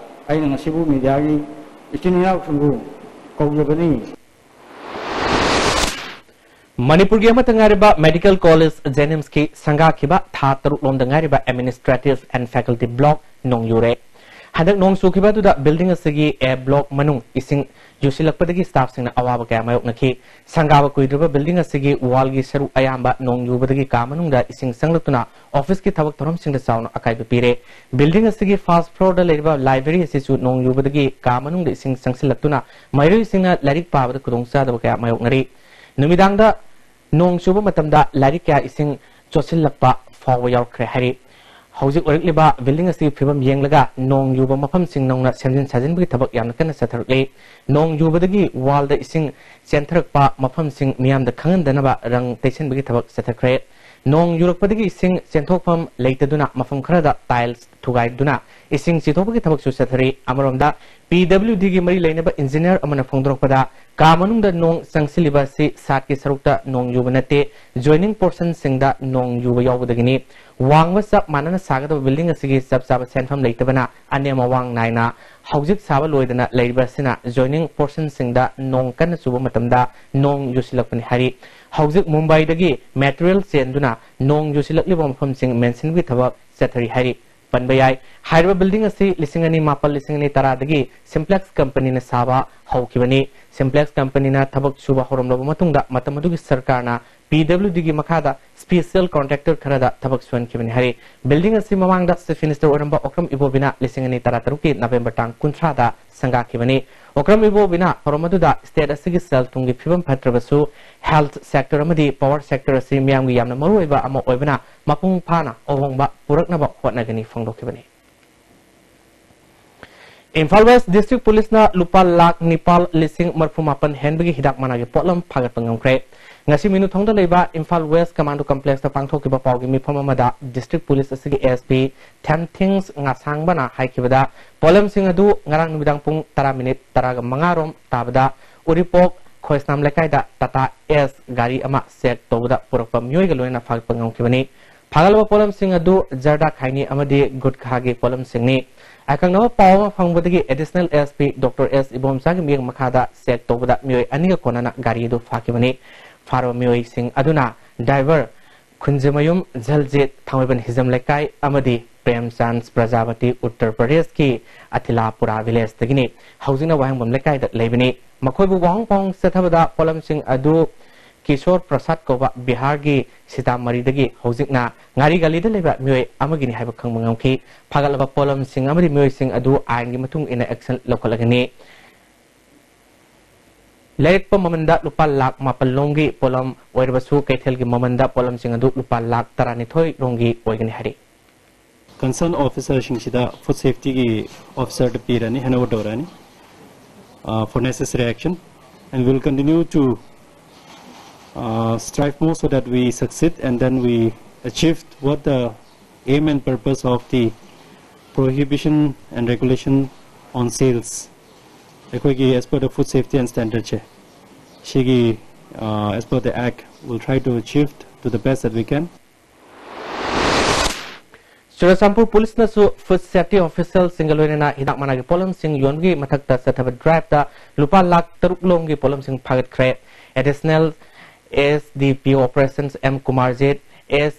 ꯑꯩꯅ ꯉꯁꯤꯕꯨ ꯃꯦꯗꯤꯌꯥꯒꯤ ꯏꯆꯤꯟ ꯏꯅꯥꯎꯁꯤꯡꯕꯨ ꯀꯧꯖꯕꯅꯤ꯫ ꯃꯅꯤꯄꯨꯔꯒꯤ ꯑꯃꯠꯇ ꯉꯥꯏꯔꯕ ꯃꯦꯗꯤꯀꯦꯜ ꯀꯣꯂꯦꯖ ꯖꯦꯅꯤꯝꯁꯀꯤ ꯁꯪꯒꯥꯈꯤꯕ ꯊꯥ ꯇꯔꯨꯛ ꯂꯣꯝꯗ ꯉꯥꯏꯔꯤꯕ ꯑꯦꯗꯃꯤꯅꯤꯁꯇ꯭ꯔꯦꯇꯤꯚ ꯑꯦꯟ ꯐꯦꯀꯜꯇꯤ ꯕ꯭ꯂꯣꯛ ꯅꯣꯡ ꯌꯨꯔꯦ꯫ ꯍꯟꯗꯛ ꯅꯣꯡ ꯆꯨꯈꯤꯕ ꯑꯗꯨꯗ ꯕꯤꯜꯗꯤꯡ ꯑꯁꯤꯒꯤ ꯑꯦ ꯕ꯭ꯂꯣꯛ ꯃꯅꯨꯡ ꯏꯁꯤꯡ ꯌꯨꯁꯤꯜꯂꯛꯄꯗꯒꯤ ꯁ꯭ꯇꯥꯐꯁꯤꯡꯅ ꯑꯋꯥꯕ ꯀꯌꯥ ꯃꯥꯌꯣꯛꯅꯈꯤ꯫ ꯁꯪꯒꯥꯕ ꯀꯨꯏꯗ꯭ꯔꯤꯕ ꯕꯤꯜꯗꯤꯡ ꯑꯁꯤꯒꯤ ꯋꯥꯜꯒꯤ ꯁꯔꯨꯛ ꯑꯌꯥꯝꯕ ꯅꯣꯡ ꯌꯨꯕꯗꯒꯤ ꯀꯥ ꯃꯅꯨꯡꯗ ꯏꯁꯤꯡ ꯆꯪꯂꯛꯇꯨꯅ ꯑꯣꯐꯤꯁꯀꯤ ꯊꯕꯛ ꯊꯧꯔꯝꯁꯤꯡꯗ ꯆꯥꯎꯅ ꯑꯀꯥꯏꯕ ꯄꯤꯔꯦ꯫ ꯕꯤꯜꯗꯤꯡ ꯑꯁꯤꯒꯤ ꯐꯥꯔꯁ ꯐ꯭ꯂꯣꯔꯗ ꯂꯩꯔꯤꯕ ꯂꯥꯏꯕ꯭ꯔꯦꯔꯤ ꯑꯁꯤꯁꯨ ꯅꯣꯡ ꯌꯨꯕꯗꯒꯤ ꯀꯥ ꯃꯅꯨꯡꯗ ꯏꯁꯤꯡ ꯆꯪꯁꯤꯜꯂꯛꯇꯨꯅ ꯃꯍꯩꯔꯣꯏꯁꯤꯡꯅ ꯂꯥꯏꯔꯤꯛ ꯄꯥꯕꯗ ꯈꯨꯗꯣꯡꯆꯥꯗꯕ ꯀꯌꯥ ꯃꯥꯌꯣꯛꯅꯔꯤ꯫ ꯅꯨꯃꯤꯗꯥꯡꯗ ꯅꯣꯡ ꯆꯨꯕ ꯃꯇꯝꯗ ꯂꯥꯏꯔꯤꯛ ꯀꯌꯥ ꯏꯁꯤꯡ ꯆꯣꯠꯁꯤꯜꯂꯛꯄ ꯐꯥꯎꯕ ꯌꯥꯎꯔꯛꯈ꯭ꯔꯦ ꯍꯥꯏꯔꯤ꯫ ꯍꯧꯖꯤꯛ ꯑꯣꯏꯔꯛꯂꯤꯕ ꯕꯤꯜꯗꯤꯡ ꯑꯁꯤꯒꯤ ꯐꯤꯕꯝ ꯌꯦꯡꯂꯒ ꯅꯣꯡ ꯌꯨꯕ ꯃꯐꯝꯁꯤꯡ ꯅꯧꯅ ꯁꯦꯝꯖꯤꯟ ꯁꯥꯖꯤꯟꯕꯒꯤ ꯊꯕꯛ ꯌꯥꯝꯅ ꯀꯟꯅ ꯆꯠꯊꯔꯛꯂꯤ꯫ ꯅꯣꯡ ꯌꯨꯕꯗꯒꯤ ꯋꯥꯜꯗ ꯏꯁꯤꯡ ꯆꯦꯟꯊꯔꯛꯄ ꯃꯐꯝꯁꯤꯡ ꯃꯤꯌꯥꯝꯗ ꯈꯪꯍꯟꯗꯅꯕ ꯔꯪ ꯇꯩꯁꯤꯟꯕꯒꯤ ꯊꯕꯛ ꯆꯠꯊꯈ꯭ꯔꯦ꯫ ꯅꯣꯡ ꯌꯨꯔꯛꯄꯗꯒꯤ ꯏꯁꯤꯡ ꯆꯦꯟꯊꯣꯛꯐꯝ ꯂꯩꯇꯗꯨꯅ ꯃꯐꯝ ꯈꯔꯗ ꯇꯥꯏꯜꯁ ꯊꯨꯒꯥꯏꯗꯨꯅ ꯏꯁꯤꯡ ꯆꯤꯊꯣꯛꯄꯒꯤ ꯊꯕꯛꯁꯨ ꯆꯠꯊꯔꯤ꯫ ꯑꯃꯔꯣꯝꯗ, ꯄꯤ ꯗꯕ꯭ꯂꯤꯎ ꯗꯤꯒꯤ ꯃꯔꯤ ꯂꯩꯅꯕ ꯏꯟꯖꯤꯅꯤꯌꯔ ꯑꯃꯅ ꯐꯣꯡꯗꯣꯔꯛꯄꯗ, ꯀꯥ ꯃꯅꯨꯡꯗ ꯅꯣꯡ ꯆꯪꯁꯤꯜꯂꯤꯕ ꯑꯁꯤ ꯁꯥꯠꯀꯤ ꯁꯔꯨꯛꯇ ꯅꯣꯡ ꯌꯨꯕ ꯅꯠꯇꯦ, ꯖꯣꯏꯅꯤꯡ ꯄꯣꯔꯁꯟꯁꯤꯡꯗ ꯅꯣꯡ ꯌꯨꯕ ꯌꯥꯎꯕꯗꯒꯤꯅꯤ꯫ ꯋꯥꯡꯕ ꯆꯞ ꯃꯥꯟꯅꯅ ꯁꯥꯒꯗꯕ ꯕꯤꯜꯗꯤꯡ ꯑꯁꯤꯒꯤ ꯆꯞ ꯆꯥꯕ ꯁꯦꯟꯐꯝ ꯂꯩꯇꯕꯅ ꯑꯅꯦꯝ ꯑꯋꯥꯡ ꯅꯥꯏꯅ ꯍꯧꯖꯤꯛ ꯁꯥꯕ ꯂꯣꯏꯗꯅ ꯂꯩꯔꯤꯕ ꯑꯁꯤꯅ ꯖꯣꯏꯅꯤꯡ ꯄꯣꯔꯁꯟꯁꯤꯡꯗ ꯅꯣꯡ ꯀꯟꯅ ꯆꯨꯕ ꯃꯇꯝꯗ ꯅꯣꯡ ꯌꯨꯁꯤꯜꯂꯛꯄꯅꯤ ꯍꯥꯏꯔꯤ꯫ ꯍꯧꯖꯤꯛ ꯃꯨꯝꯕꯥꯏꯗꯒꯤ ꯃꯦꯇꯔꯤꯌꯦꯜ ꯆꯦꯟꯗꯨꯅ ꯅꯣꯡ ꯌꯨꯁꯤꯜꯂꯛꯂꯤꯕ ꯃꯐꯝꯁꯤꯡ ꯃꯦꯟꯁꯤꯟꯕꯒꯤ ꯊꯕꯛ ꯆꯠꯊꯔꯤ ꯍꯥꯏꯔꯤ꯫ ꯄꯟꯕ ꯌꯥꯏ, ꯍꯥꯏꯔꯤꯕ ꯕꯤꯜꯗꯤꯡ ꯑꯁꯤ ꯂꯤꯁꯤꯡ ꯑꯅꯤ ꯃꯥꯄꯜ, ꯂꯤꯁꯤꯡ ꯑꯅꯤ ꯇꯔꯥꯗꯒꯤ ꯁꯤꯝꯄ꯭ꯂꯦꯛꯁ ꯀꯝꯄꯅꯤꯅ ꯁꯥꯕ ꯍꯧꯈꯤꯕꯅꯤ꯫ ꯁꯤꯝꯄ꯭ꯂꯦꯛꯁ ꯀꯝꯄꯅꯤꯅ ꯊꯕꯛ ꯁꯨꯕ ꯍꯧꯔꯝꯂꯕ ꯃꯇꯨꯡꯗ ꯃꯇꯝ ꯑꯗꯨꯒꯤ ꯁꯔꯀꯥꯔꯅ ꯄꯤ ꯗꯕ꯭ꯂꯤꯎ ꯗꯤꯒꯤ ꯃꯈꯥꯗ ꯁ꯭ꯄꯦꯁꯤꯌꯦꯜ ꯀꯣꯟꯇ꯭ꯔꯦꯛꯇꯔ ꯈꯔꯗ ꯊꯕꯛ ꯁꯨꯍꯟꯈꯤꯕꯅꯤ ꯍꯥꯏꯔꯤ꯫ ꯕꯤꯜꯗꯤꯡ ꯑꯁꯤ ꯃꯃꯥꯡꯗ ꯆꯤꯐ ꯃꯤꯅꯤꯁꯇꯔ ꯑꯣꯏꯔꯝꯕ ꯑꯣꯀ꯭ꯔꯝ ꯏꯕꯣꯕꯤꯅ ꯂꯤꯁꯤꯡ ꯑꯅꯤ ꯇꯔꯥꯇꯔꯨꯛꯀꯤ ꯅꯕꯦꯝꯕꯔ ꯇꯥꯡ ꯀꯨꯟꯊ꯭ꯔꯥꯗ ꯁꯪꯒꯥꯈꯤꯕꯅꯤ꯫ ꯑꯣꯀ꯭ꯔꯝ ꯏꯕꯣꯕꯤꯅ ꯊꯧꯔꯝ ꯑꯗꯨꯗ state ꯑꯁꯤꯒꯤ ꯁꯦꯜ ꯊꯨꯝꯒꯤ ꯐꯤꯕꯝ ꯐꯠꯇ꯭ꯔꯕꯁꯨ health sector ꯑꯃꯗꯤ power sector ꯑꯁꯤ ꯃꯤꯌꯥꯝꯒꯤ ꯌꯥꯝꯅ ꯃꯔꯨꯑꯣꯏꯕ ꯑꯃ ꯑꯣꯏꯕꯅ ꯃꯄꯨꯡ ꯐꯥꯅ ꯑꯍꯣꯡꯕ ꯄꯨꯔꯛꯅꯕ ꯍꯣꯠꯅꯒꯅꯤ ꯐꯣꯡꯗꯣꯛꯈꯤꯕꯅꯤ꯫ ꯏꯝꯐꯥꯜ West District Policeꯅ ꯂꯨꯄꯥ ꯂꯥꯈ ꯅꯤꯄꯥꯜ ꯂꯤꯁꯤꯡ ꯃꯔꯤꯐꯨ ꯃꯥꯄꯟ ꯍꯦꯟꯕꯒꯤ ꯍꯤꯗꯥꯛ ꯃꯅꯥꯒꯤ ꯄꯣꯠꯂꯝ ꯐꯥꯒꯠꯄ ꯉꯝꯈ꯭ꯔꯦ꯫ ꯉꯁꯤ ꯃꯤꯅꯨꯊꯣꯡꯗ ꯂꯩꯕ ꯏꯝꯐꯥꯜ West Commando Complexꯇ ꯄꯥꯡꯊꯣꯛꯈꯤꯕ ꯄꯥꯎꯒꯤ ꯃꯤꯐꯝ ꯑꯃꯗ District Police ꯑꯁꯤꯒꯤ S P Thamthings Ngasangbaꯅ ꯍꯥꯏꯈꯤꯕꯗ, ꯄꯣꯠꯂꯝꯁꯤꯡ ꯑꯗꯨ ꯉꯔꯥꯡ ꯅꯨꯃꯤꯗꯥꯡ ꯄꯨꯡ ꯇꯔꯥ ꯃꯤꯅꯤꯠ ꯇꯔꯥꯒ ꯃꯉꯥ ꯔꯣꯝ ꯇꯥꯕꯗ ꯎꯔꯤꯄꯣꯛ ꯈꯣꯏꯁꯅꯥꯝ ꯂꯩꯀꯥꯏꯗ Tata S ꯒꯥꯔꯤ ꯑꯃ check ꯇꯧꯕꯗ ꯄꯨꯔꯛꯄ ꯃꯤꯑꯣꯏꯒ ꯂꯣꯏꯅꯅ ꯐꯥꯒꯠꯄ ꯉꯝꯈꯤꯕꯅꯤ꯫ ꯐꯥꯒꯠꯂꯕ ꯄꯣꯠꯂꯝꯁꯤꯡ ꯑꯗꯨ ꯖꯔꯗꯥ ꯈꯥꯏꯅꯤ ꯑꯃꯗꯤ ꯒꯨꯠꯈꯥꯒꯤ ꯄꯣꯠꯂꯝꯁꯤꯡꯅꯤ꯫ ꯑꯀꯛꯅꯕ ꯄꯥꯎ ꯑꯃ ꯐꯪꯕꯗꯒꯤ Additional S P Doctor S ꯏꯕꯣꯝꯆꯥꯒꯤ ꯃꯤꯠꯌꯦꯡ ꯃꯈꯥꯗ check ꯇꯧꯕꯗ ꯃꯤꯑꯣꯏ ꯑꯅꯤꯒ ꯀꯣꯟꯅꯅ ꯒꯥꯔꯤ ꯑꯗꯨ ꯐꯥꯈꯤꯕꯅꯤ꯫ ꯐꯥꯔꯕ ꯃꯤꯑꯣꯏꯁꯤꯡ ꯑꯗꯨꯅ driver ꯈꯨꯟꯖꯃꯌꯨꯝ ꯖꯜꯖꯤꯠ, ꯊꯥꯡꯃꯩꯕꯟ ꯍꯤꯖꯝ ꯂꯩꯀꯥꯏ, ꯑꯃꯗꯤ ꯄ꯭ꯔꯦꯝꯆꯥꯟꯗ ꯄ꯭ꯔꯖꯥꯄꯇꯤ, ꯎꯠꯇꯔ ꯄ꯭ꯔꯗꯦꯁꯀꯤ ꯑꯊꯤꯂꯥꯄꯨꯔꯥ villageꯇꯒꯤꯅꯤ꯫ ꯍꯧꯖꯤꯛꯅ ꯋꯥꯍꯦꯡꯕꯝ ꯂꯩꯀꯥꯏꯗ ꯂꯩꯕꯅꯤ꯫ ꯃꯈꯣꯏꯕꯨ ꯋꯥꯍꯪ ꯄꯥꯎꯍꯪ ꯆꯠꯊꯕꯗ ꯄꯣꯠꯂꯝꯁꯤꯡ ꯑꯗꯨ ꯀꯤꯁꯣꯔ ꯄ꯭ꯔꯁꯥꯗ ꯀꯧꯕ ꯕꯤꯍꯥꯔꯒꯤ ꯁꯤꯇꯥꯃꯔꯤꯗꯒꯤ ꯍꯧꯖꯤꯛꯅ ꯉꯥꯔꯤ ꯒꯥꯂꯤꯗ ꯂꯩꯕ ꯃꯤꯑꯣꯏ ꯑꯃꯒꯤꯅꯤ ꯍꯥꯏꯕ ꯈꯪꯕ ꯉꯝꯈꯤ꯫ ꯐꯥꯒꯠꯂꯕ ꯄꯣꯠꯂꯝꯁꯤꯡ ꯑꯃꯗꯤ ꯃꯤꯑꯣꯏꯁꯤꯡ ꯑꯗꯨ ꯑꯥꯏꯟꯒꯤ ꯃꯇꯨꯡ ꯏꯟꯅ action ꯂꯧꯈꯠꯂꯒꯅꯤ꯫ ꯂꯩꯔꯛꯄ ꯃꯃꯟꯗ ꯂꯨꯄꯥ ꯂꯥꯈ ꯃꯥꯄꯜ ꯂꯣꯝꯒꯤ ꯄꯣꯠꯂꯝ ꯑꯣꯏꯔꯕꯁꯨ, ꯀꯩꯊꯦꯜꯒꯤ ꯃꯃꯟꯗ ꯄꯣꯠꯂꯝꯁꯤꯡ ꯑꯗꯨ ꯂꯨꯄꯥ ꯂꯥꯈ ꯇꯔꯥꯅꯤꯊꯣꯏ ꯔꯣꯝꯒꯤ ꯑꯣꯏꯒꯅꯤ ꯍꯥꯏꯔꯤ꯫ Concern officerꯁꯤꯡꯁꯤꯗ food safetyꯒꯤ officerꯗ ꯄꯤꯔꯅꯤ, handover ꯇꯧꯔꯅꯤ꯫ Uh, for necessary action, and we will continue to uh, strive more so that we succeed and then we achieve what the aim and purpose of the prohibition and regulation on sales ꯑꯩꯈꯣꯏꯒꯤ as per the food safety and standard ꯁꯦ ꯁꯤꯒꯤ uh, as per the act will try to achieve to the best that we can. Churachandpur ꯄꯨꯂꯤꯁꯅꯁꯨ food safety officialꯁꯤꯡꯒ ꯂꯣꯏꯅꯅ ꯍꯤꯗꯥꯛ ꯃꯅꯥꯒꯤ ꯄꯣꯠꯂꯝꯁꯤꯡ ꯌꯣꯟꯕꯒꯤ ꯃꯊꯛꯇ ꯆꯠꯊꯕ driveꯇ ꯂꯨꯄꯥ ꯂꯥꯈ ꯇꯔꯨꯛ ꯂꯣꯝꯒꯤ ꯄꯣꯠꯂꯝꯁꯤꯡ ꯐꯥꯒꯠꯈ꯭ꯔꯦ꯫ Additional S D P O Operations M Kumarjit, S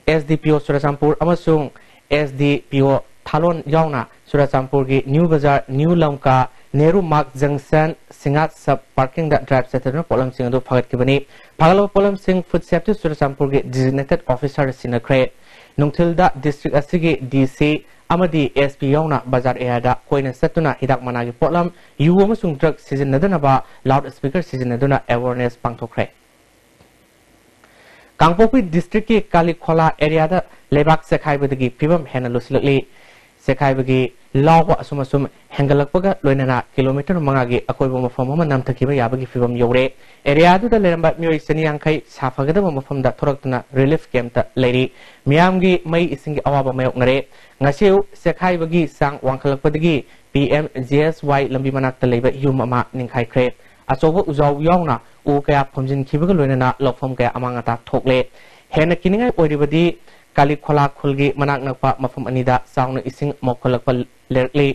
S D P O Churachandpur ꯑꯃꯁꯨꯡ S D P O ꯊꯥꯂꯣꯟ ꯌꯥꯎꯅ ꯆꯨꯔꯆꯥꯟꯄꯨꯔꯒꯤ New Bazar, New Lamka, Nehru Marg Junction, ꯁꯤꯡꯉꯥꯠ sub parkingꯗ drive ꯆꯠꯊꯗꯨꯅ ꯄꯣꯠꯂꯝꯁꯤꯡ ꯑꯗꯨ ꯐꯥꯒꯠꯈꯤꯕꯅꯤ꯫ ꯐꯥꯒꯠꯂꯕ ꯄꯣꯠꯂꯝꯁꯤꯡ food safety ꯆꯨꯔꯆꯥꯟꯄꯨꯔꯒꯤ designated officerꯗ ꯁꯤꯟꯅꯈ꯭ꯔꯦ꯫ ꯅꯨꯡꯊꯤꯜꯗ district ꯑꯁꯤꯒꯤ D C ꯑꯃꯗꯤ ꯑꯦꯁ ꯄꯤ ꯌꯥꯎꯅ ꯕꯖꯥꯔ ꯑꯦꯔꯤꯌꯥꯗ ꯀꯣꯏꯅ ꯆꯠꯇꯨꯅ ꯍꯤꯗꯥꯛ ꯃꯅꯥꯒꯤ ꯄꯣꯠꯂꯝ, ꯌꯨ ꯑꯃꯁꯨꯡ ꯗ꯭ꯔꯒ ꯁꯤꯖꯤꯟꯅꯗꯅꯕ ꯂꯥꯎꯗ ꯁ꯭ꯄꯤꯀꯔ ꯁꯤꯖꯤꯟꯅꯗꯨꯅ ꯑꯦꯋꯥꯔꯅꯦꯁ ꯄꯥꯡꯊꯣꯛꯈ꯭ꯔꯦ꯫ ꯀꯥꯡꯄꯣꯛꯄꯤ ꯗꯤꯁꯇ꯭ꯔꯤꯛꯀꯤ ꯀꯥꯂꯤꯈꯣꯂꯥ ꯑꯦꯔꯤꯌꯥꯗ ꯂꯩꯕꯥꯛ ꯆꯦꯛꯈꯥꯏꯕꯗꯒꯤ ꯐꯤꯕꯝ ꯍꯦꯟꯅ ꯂꯨꯁꯤꯜꯂꯛꯂꯤ꯫ ꯆꯦꯛꯈꯥꯏꯕꯒꯤ ꯂꯥꯎꯕ ꯑꯁꯨꯝ ꯑꯁꯨꯝ ꯍꯦꯟꯒꯠꯂꯛꯄꯒ ꯂꯣꯏꯅꯅ ꯀꯤꯂꯣꯃꯤꯇꯔ ꯃꯉꯥꯒꯤ ꯑꯀꯣꯏꯕ ꯃꯐꯝ ꯑꯃ ꯅꯝꯊꯈꯤꯕ ꯌꯥꯕꯒꯤ ꯐꯤꯕꯝ ꯌꯧꯔꯦ꯫ ꯑꯦꯔꯤꯌꯥꯗꯨꯗ ꯂꯩꯔꯝꯕ ꯃꯤꯑꯣꯏ ꯆꯅꯤ ꯌꯥꯡꯈꯩ ꯁꯥꯐꯒꯗꯕ ꯃꯐꯝꯗ ꯊꯣꯔꯛꯇꯨꯅ ꯔꯤꯂꯤꯐ ꯀꯦꯝꯞꯇ ꯂꯩꯔꯤ꯫ ꯃꯤꯌꯥꯝꯒꯤ ꯃꯩ ꯏꯁꯤꯡꯒꯤ ꯑꯋꯥꯕ ꯃꯥꯌꯣꯛꯅꯔꯦ꯫ ꯉꯁꯤ ꯑꯌꯨꯛ ꯆꯦꯛꯈꯥꯏꯕꯒꯤ ꯆꯥꯡ ꯋꯥꯡꯈꯠꯂꯛꯄꯗꯒꯤ ꯄꯤ ꯑꯦꯝ ꯖꯤ ꯑꯦꯁ ꯋꯥꯏ ꯂꯝꯕꯤ ꯃꯅꯥꯛꯇ ꯂꯩꯕ ꯌꯨꯝ ꯑꯃ ꯅꯤꯡꯈꯥꯏꯈ꯭ꯔꯦ꯫ ꯑꯆꯧꯕ ꯎꯖꯥꯎ ꯌꯥꯎꯅ ꯎ ꯀꯌꯥ ꯐꯨꯝꯖꯤꯟꯈꯤꯕꯒ ꯂꯣꯏꯅꯅ ꯂꯧꯐꯝ ꯀꯌꯥ ꯑꯃꯥꯡ ꯑꯇꯥ ꯊꯣꯛꯂꯦ꯫ ꯍꯦꯟꯅ ꯀꯤꯅꯤꯡꯉꯥꯏ ꯑꯣꯏꯔꯤꯕꯗꯤ ꯀꯥꯂꯤꯈꯣꯂꯥ ꯈꯨꯜꯒꯤ ꯃꯅꯥꯛ ꯅꯛꯄ ꯃꯐꯝ ꯑꯅꯤꯗ ꯆꯥꯎꯅ ꯏꯁꯤꯡ ꯃꯣꯠꯈꯠꯂꯛꯄ ꯂꯩꯔꯛꯂꯤ꯫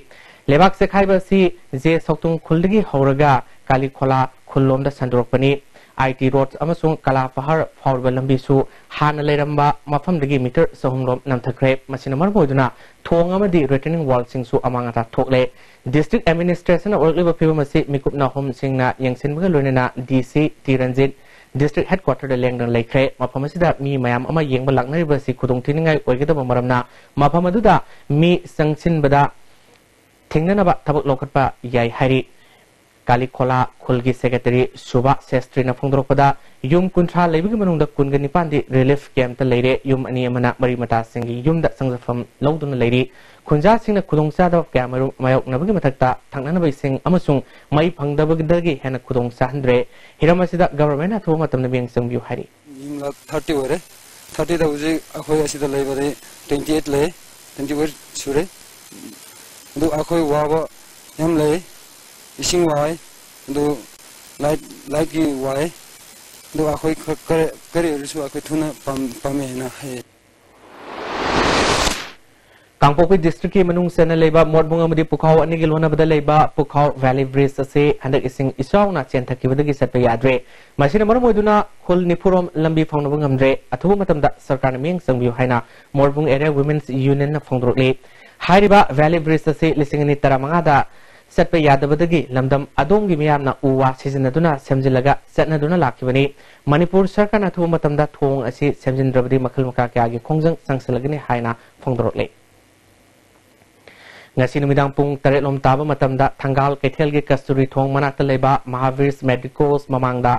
ꯂꯩꯕꯥꯛ ꯆꯦꯛꯈꯥꯏꯕ ꯑꯁꯤ ꯖꯦ ꯁꯧꯇꯨꯡ ꯈꯨꯜꯗꯒꯤ ꯍꯧꯔꯒ ꯀꯥꯂꯤꯈꯣꯂꯥ ꯈꯨꯜꯂꯣꯝꯗ ꯁꯟꯗꯣꯔꯛꯄꯅꯤ꯫ ꯑꯥꯏ ꯇꯤ ꯔꯣꯗ ꯑꯃꯁꯨꯡ ꯀꯂꯥ ꯐꯍꯔ ꯐꯥꯎꯔꯤꯕ ꯂꯝꯕꯤꯁꯨ ꯍꯥꯟꯅ ꯂꯩꯔꯝꯕ ꯃꯐꯝꯗꯒꯤ ꯃꯤꯇꯔ ꯆꯍꯨꯝ ꯔꯣꯝ ꯅꯝꯊꯈ꯭ꯔꯦ꯫ ꯃꯁꯤꯅ ꯃꯔꯝ ꯑꯣꯏꯗꯨꯅ ꯊꯣꯡ ꯑꯃꯗꯤ ꯔꯤꯇꯦꯅꯤꯡ ꯋꯥꯜꯁꯤꯡꯁꯨ ꯑꯃꯥꯡ ꯑꯇꯥ ꯊꯣꯛꯂꯦ꯫ ꯗꯤꯁꯇ꯭ꯔꯤꯛ ꯑꯦꯗꯃꯤꯅꯤꯁꯇ꯭ꯔꯦꯁꯟꯅ ꯎꯔꯛꯂꯤꯕ ꯐꯤꯕꯝ ꯑꯁꯤ ꯃꯤꯀꯨꯞ ꯅꯥꯍꯨꯝꯁꯤꯡꯅ ꯌꯦꯡꯁꯤꯟꯕꯒ ꯂꯣꯏꯅꯅ ꯗꯤ ꯁꯤ ꯇꯤ ꯔꯟꯖꯤꯠ ꯗꯤꯁꯇ꯭ꯔꯤꯛ ꯍꯦꯗꯀ꯭ꯋꯥꯇꯔꯗ ꯂꯦꯡꯗꯅ ꯂꯩꯈ꯭ꯔꯦ꯫ ꯃꯐꯝ ꯑꯁꯤꯗ ꯃꯤ ꯃꯌꯥꯝ ꯑꯃ ꯌꯦꯡꯕ ꯂꯥꯛꯅꯔꯤꯕ ꯑꯁꯤ ꯈꯨꯗꯣꯡꯊꯤꯅꯤꯡꯉꯥꯏ ꯑꯣꯏꯒꯗꯕ ꯃꯔꯝꯅ ꯃꯐꯝ ꯑꯗꯨꯗ ꯃꯤ ꯆꯪꯁꯤꯟꯕꯗ ꯊꯤꯡꯅꯅꯕ ꯊꯕꯛ ꯂꯧꯈꯠꯄ ꯌꯥꯏ ꯍꯥꯏꯔꯤ꯫ ꯀꯥꯂꯤꯈꯣꯂꯥ ꯈꯨꯜꯒꯤ ꯁꯦꯀ꯭ꯔꯦꯇꯔꯤ ꯁꯨꯕꯥ ꯁꯦꯁꯇ꯭ꯔꯤꯅ ꯐꯣꯡꯗꯣꯔꯛꯄꯗ, ꯌꯨꯝ ꯀꯨꯟꯊ꯭ꯔꯥ ꯂꯩꯕꯒꯤ ꯃꯅꯨꯡꯗ ꯀꯨꯟꯒ ꯅꯤꯄꯥꯟꯗꯤ ꯔꯤꯂꯤꯐ ꯀꯦꯝꯞꯇ ꯂꯩꯔꯦ꯫ ꯌꯨꯝ ꯑꯅꯤ ꯑꯃꯅ ꯃꯔꯤ ꯃꯇꯥꯁꯤꯡꯒꯤ ꯌꯨꯝꯗ ꯆꯪꯖꯐꯝ ꯂꯧꯗꯨꯅ ꯂꯩꯔꯤ꯫ ꯈꯨꯟꯖꯥꯁꯤꯡꯅ ꯈꯨꯗꯣꯡꯆꯥꯗꯕ ꯀꯌꯥꯃꯔꯨꯝ ꯃꯥꯌꯣꯛꯅꯕꯒꯤ ꯃꯊꯛꯇ ꯊꯛꯅꯅꯕ ꯏꯁꯤꯡ ꯑꯃꯁꯨꯡ ꯃꯩ ꯐꯪꯗꯕꯗꯒꯤ ꯍꯦꯟꯅ ꯈꯨꯗꯣꯡ ꯆꯥꯍꯟꯗ꯭ꯔꯦ꯫ ꯍꯤꯔꯝ ꯑꯁꯤꯗ ꯒꯚꯔꯟꯃꯦꯟꯠꯅ ꯑꯊꯨꯕ ꯃꯇꯝꯗ ꯃꯤꯠꯌꯦꯡ ꯆꯪꯕꯤꯌꯨ ꯍꯥꯏꯔꯤ꯫ ꯌꯨꯝ ꯂꯥꯛ ꯊꯥꯔꯇꯤ ꯑꯣꯏꯔꯦ꯫ ꯊꯥꯔꯇꯤꯗ ꯍꯧꯖꯤꯛ ꯑꯩꯈꯣꯏ ꯑꯁꯤꯗ ꯂꯩꯕꯗꯤ ꯇ꯭ꯋꯦꯟꯇꯤ ꯑꯩꯠ ꯂꯩ, ꯇ꯭ꯋꯦꯟꯇꯤ ꯑꯩꯠ ꯁꯨꯔꯦ꯫ ꯑꯗꯨ ꯑꯩꯈꯣꯏ ꯋꯥꯕ ꯌꯥꯝ ꯂꯩ, ꯏꯁꯤꯡ ꯋꯥꯏ, ꯑꯗꯨ ꯂꯥꯏꯠ, ꯂꯥꯏꯠꯀꯤ ꯋꯥꯏ, ꯑꯗꯨ ꯑꯩꯈꯣꯏ ꯈ-, ꯀꯔꯤ, ꯀꯔꯤ ꯑꯣꯏꯔꯁꯨ ꯑꯩꯈꯣꯏ ꯊꯨꯅ ꯄꯥꯝ-, ꯄꯥꯝꯃꯦ ꯍꯥꯏꯅ ꯍꯥꯏꯌꯦ꯫ ꯀꯥꯡꯄꯣꯛꯄꯤ ꯗꯤꯁꯇ꯭ꯔꯤꯛꯀꯤ ꯃꯅꯨꯡ ꯆꯟꯅ ꯂꯩꯕ ꯃꯣꯔꯕꯨꯡ ꯑꯃꯗꯤ ꯄꯨꯈꯥꯎ ꯑꯅꯤꯒꯤ ꯂꯣꯟꯅꯕꯗ ꯂꯩꯕ ꯄꯨꯈꯥꯎ ꯚꯦꯂꯤ ꯕ꯭ꯔꯤꯖ ꯑꯁꯤ ꯍꯟꯗꯛ ꯏꯁꯤꯡ ꯏꯆꯥꯎꯅ ꯆꯦꯟꯊꯈꯤꯕꯗꯒꯤ ꯆꯠꯄ ꯌꯥꯗ꯭ꯔꯦ꯫ ꯃꯁꯤꯅ ꯃꯔꯝ ꯑꯣꯏꯗꯨꯅ ꯈꯨꯜ ꯅꯤꯐꯨꯔꯣꯝ ꯂꯝꯕꯤ ꯐꯥꯎꯅꯕ ꯉꯝꯗ꯭ꯔꯦ꯫ ꯑꯊꯨꯕ ꯃꯇꯝꯗ ꯁꯔꯀꯥꯔꯅ ꯃꯤꯠꯌꯦꯡ ꯆꯪꯕꯤꯌꯨ ꯍꯥꯏꯅ ꯃꯣꯔꯕꯨꯡ ꯑꯦꯔꯤꯌꯥ ꯋꯨꯃꯦꯟꯁ ꯌꯨꯅꯤꯌꯟꯅ ꯐꯣꯡꯗꯣꯔꯛꯂꯤ꯫ ꯍꯥꯏꯔꯤꯕ ꯚꯦꯂꯤ ꯕ꯭ꯔꯤꯖ ꯑꯁꯤ ꯂꯤꯁꯤꯡ ꯑꯅꯤ ꯇꯔꯥꯃꯉꯥꯗ ꯆꯠꯄ ꯌꯥꯗꯕꯗꯒꯤ ꯂꯝꯗꯝ ꯑꯗꯣꯝꯒꯤ ꯃꯤꯌꯥꯝꯅ ꯎ ꯋꯥ ꯁꯤꯖꯤꯟꯅꯗꯨꯅ ꯁꯦꯝꯖꯤꯜꯂꯒ ꯆꯠꯅꯗꯨꯅ ꯂꯥꯛꯈꯤꯕꯅꯤ꯫ ꯃꯅꯤꯄꯨꯔ ꯁꯔꯀꯥꯔꯅ ꯑꯊꯨꯕ ꯃꯇꯝꯗ ꯊꯣꯡ ꯑꯁꯤ ꯁꯦꯝꯖꯤꯟꯗ꯭ꯔꯕꯗꯤ ꯃꯈꯜ ꯃꯈꯥ ꯀꯌꯥꯒꯤ ꯈꯣꯡꯖꯪ ꯆꯪꯁꯤꯜꯂꯒꯅꯤ ꯍꯥꯏꯅ ꯐꯣꯡꯗꯣꯔꯛꯂꯤ꯫ ꯉꯁꯤ ꯅꯨꯃꯤꯗꯥꯡ ꯄꯨꯡ ꯇꯔꯦꯠ ꯂꯣꯝ ꯇꯥꯕ ꯃꯇꯝꯗ ꯊꯪꯒꯥꯜ ꯀꯩꯊꯦꯜꯒꯤ ꯀꯁꯇꯨꯔꯤ ꯊꯣꯡ ꯃꯅꯥꯛꯇ ꯂꯩꯕ ꯃꯍꯥꯚꯤꯔꯁ ꯃꯦꯗꯤꯀꯣꯁ ꯃꯃꯥꯡꯗ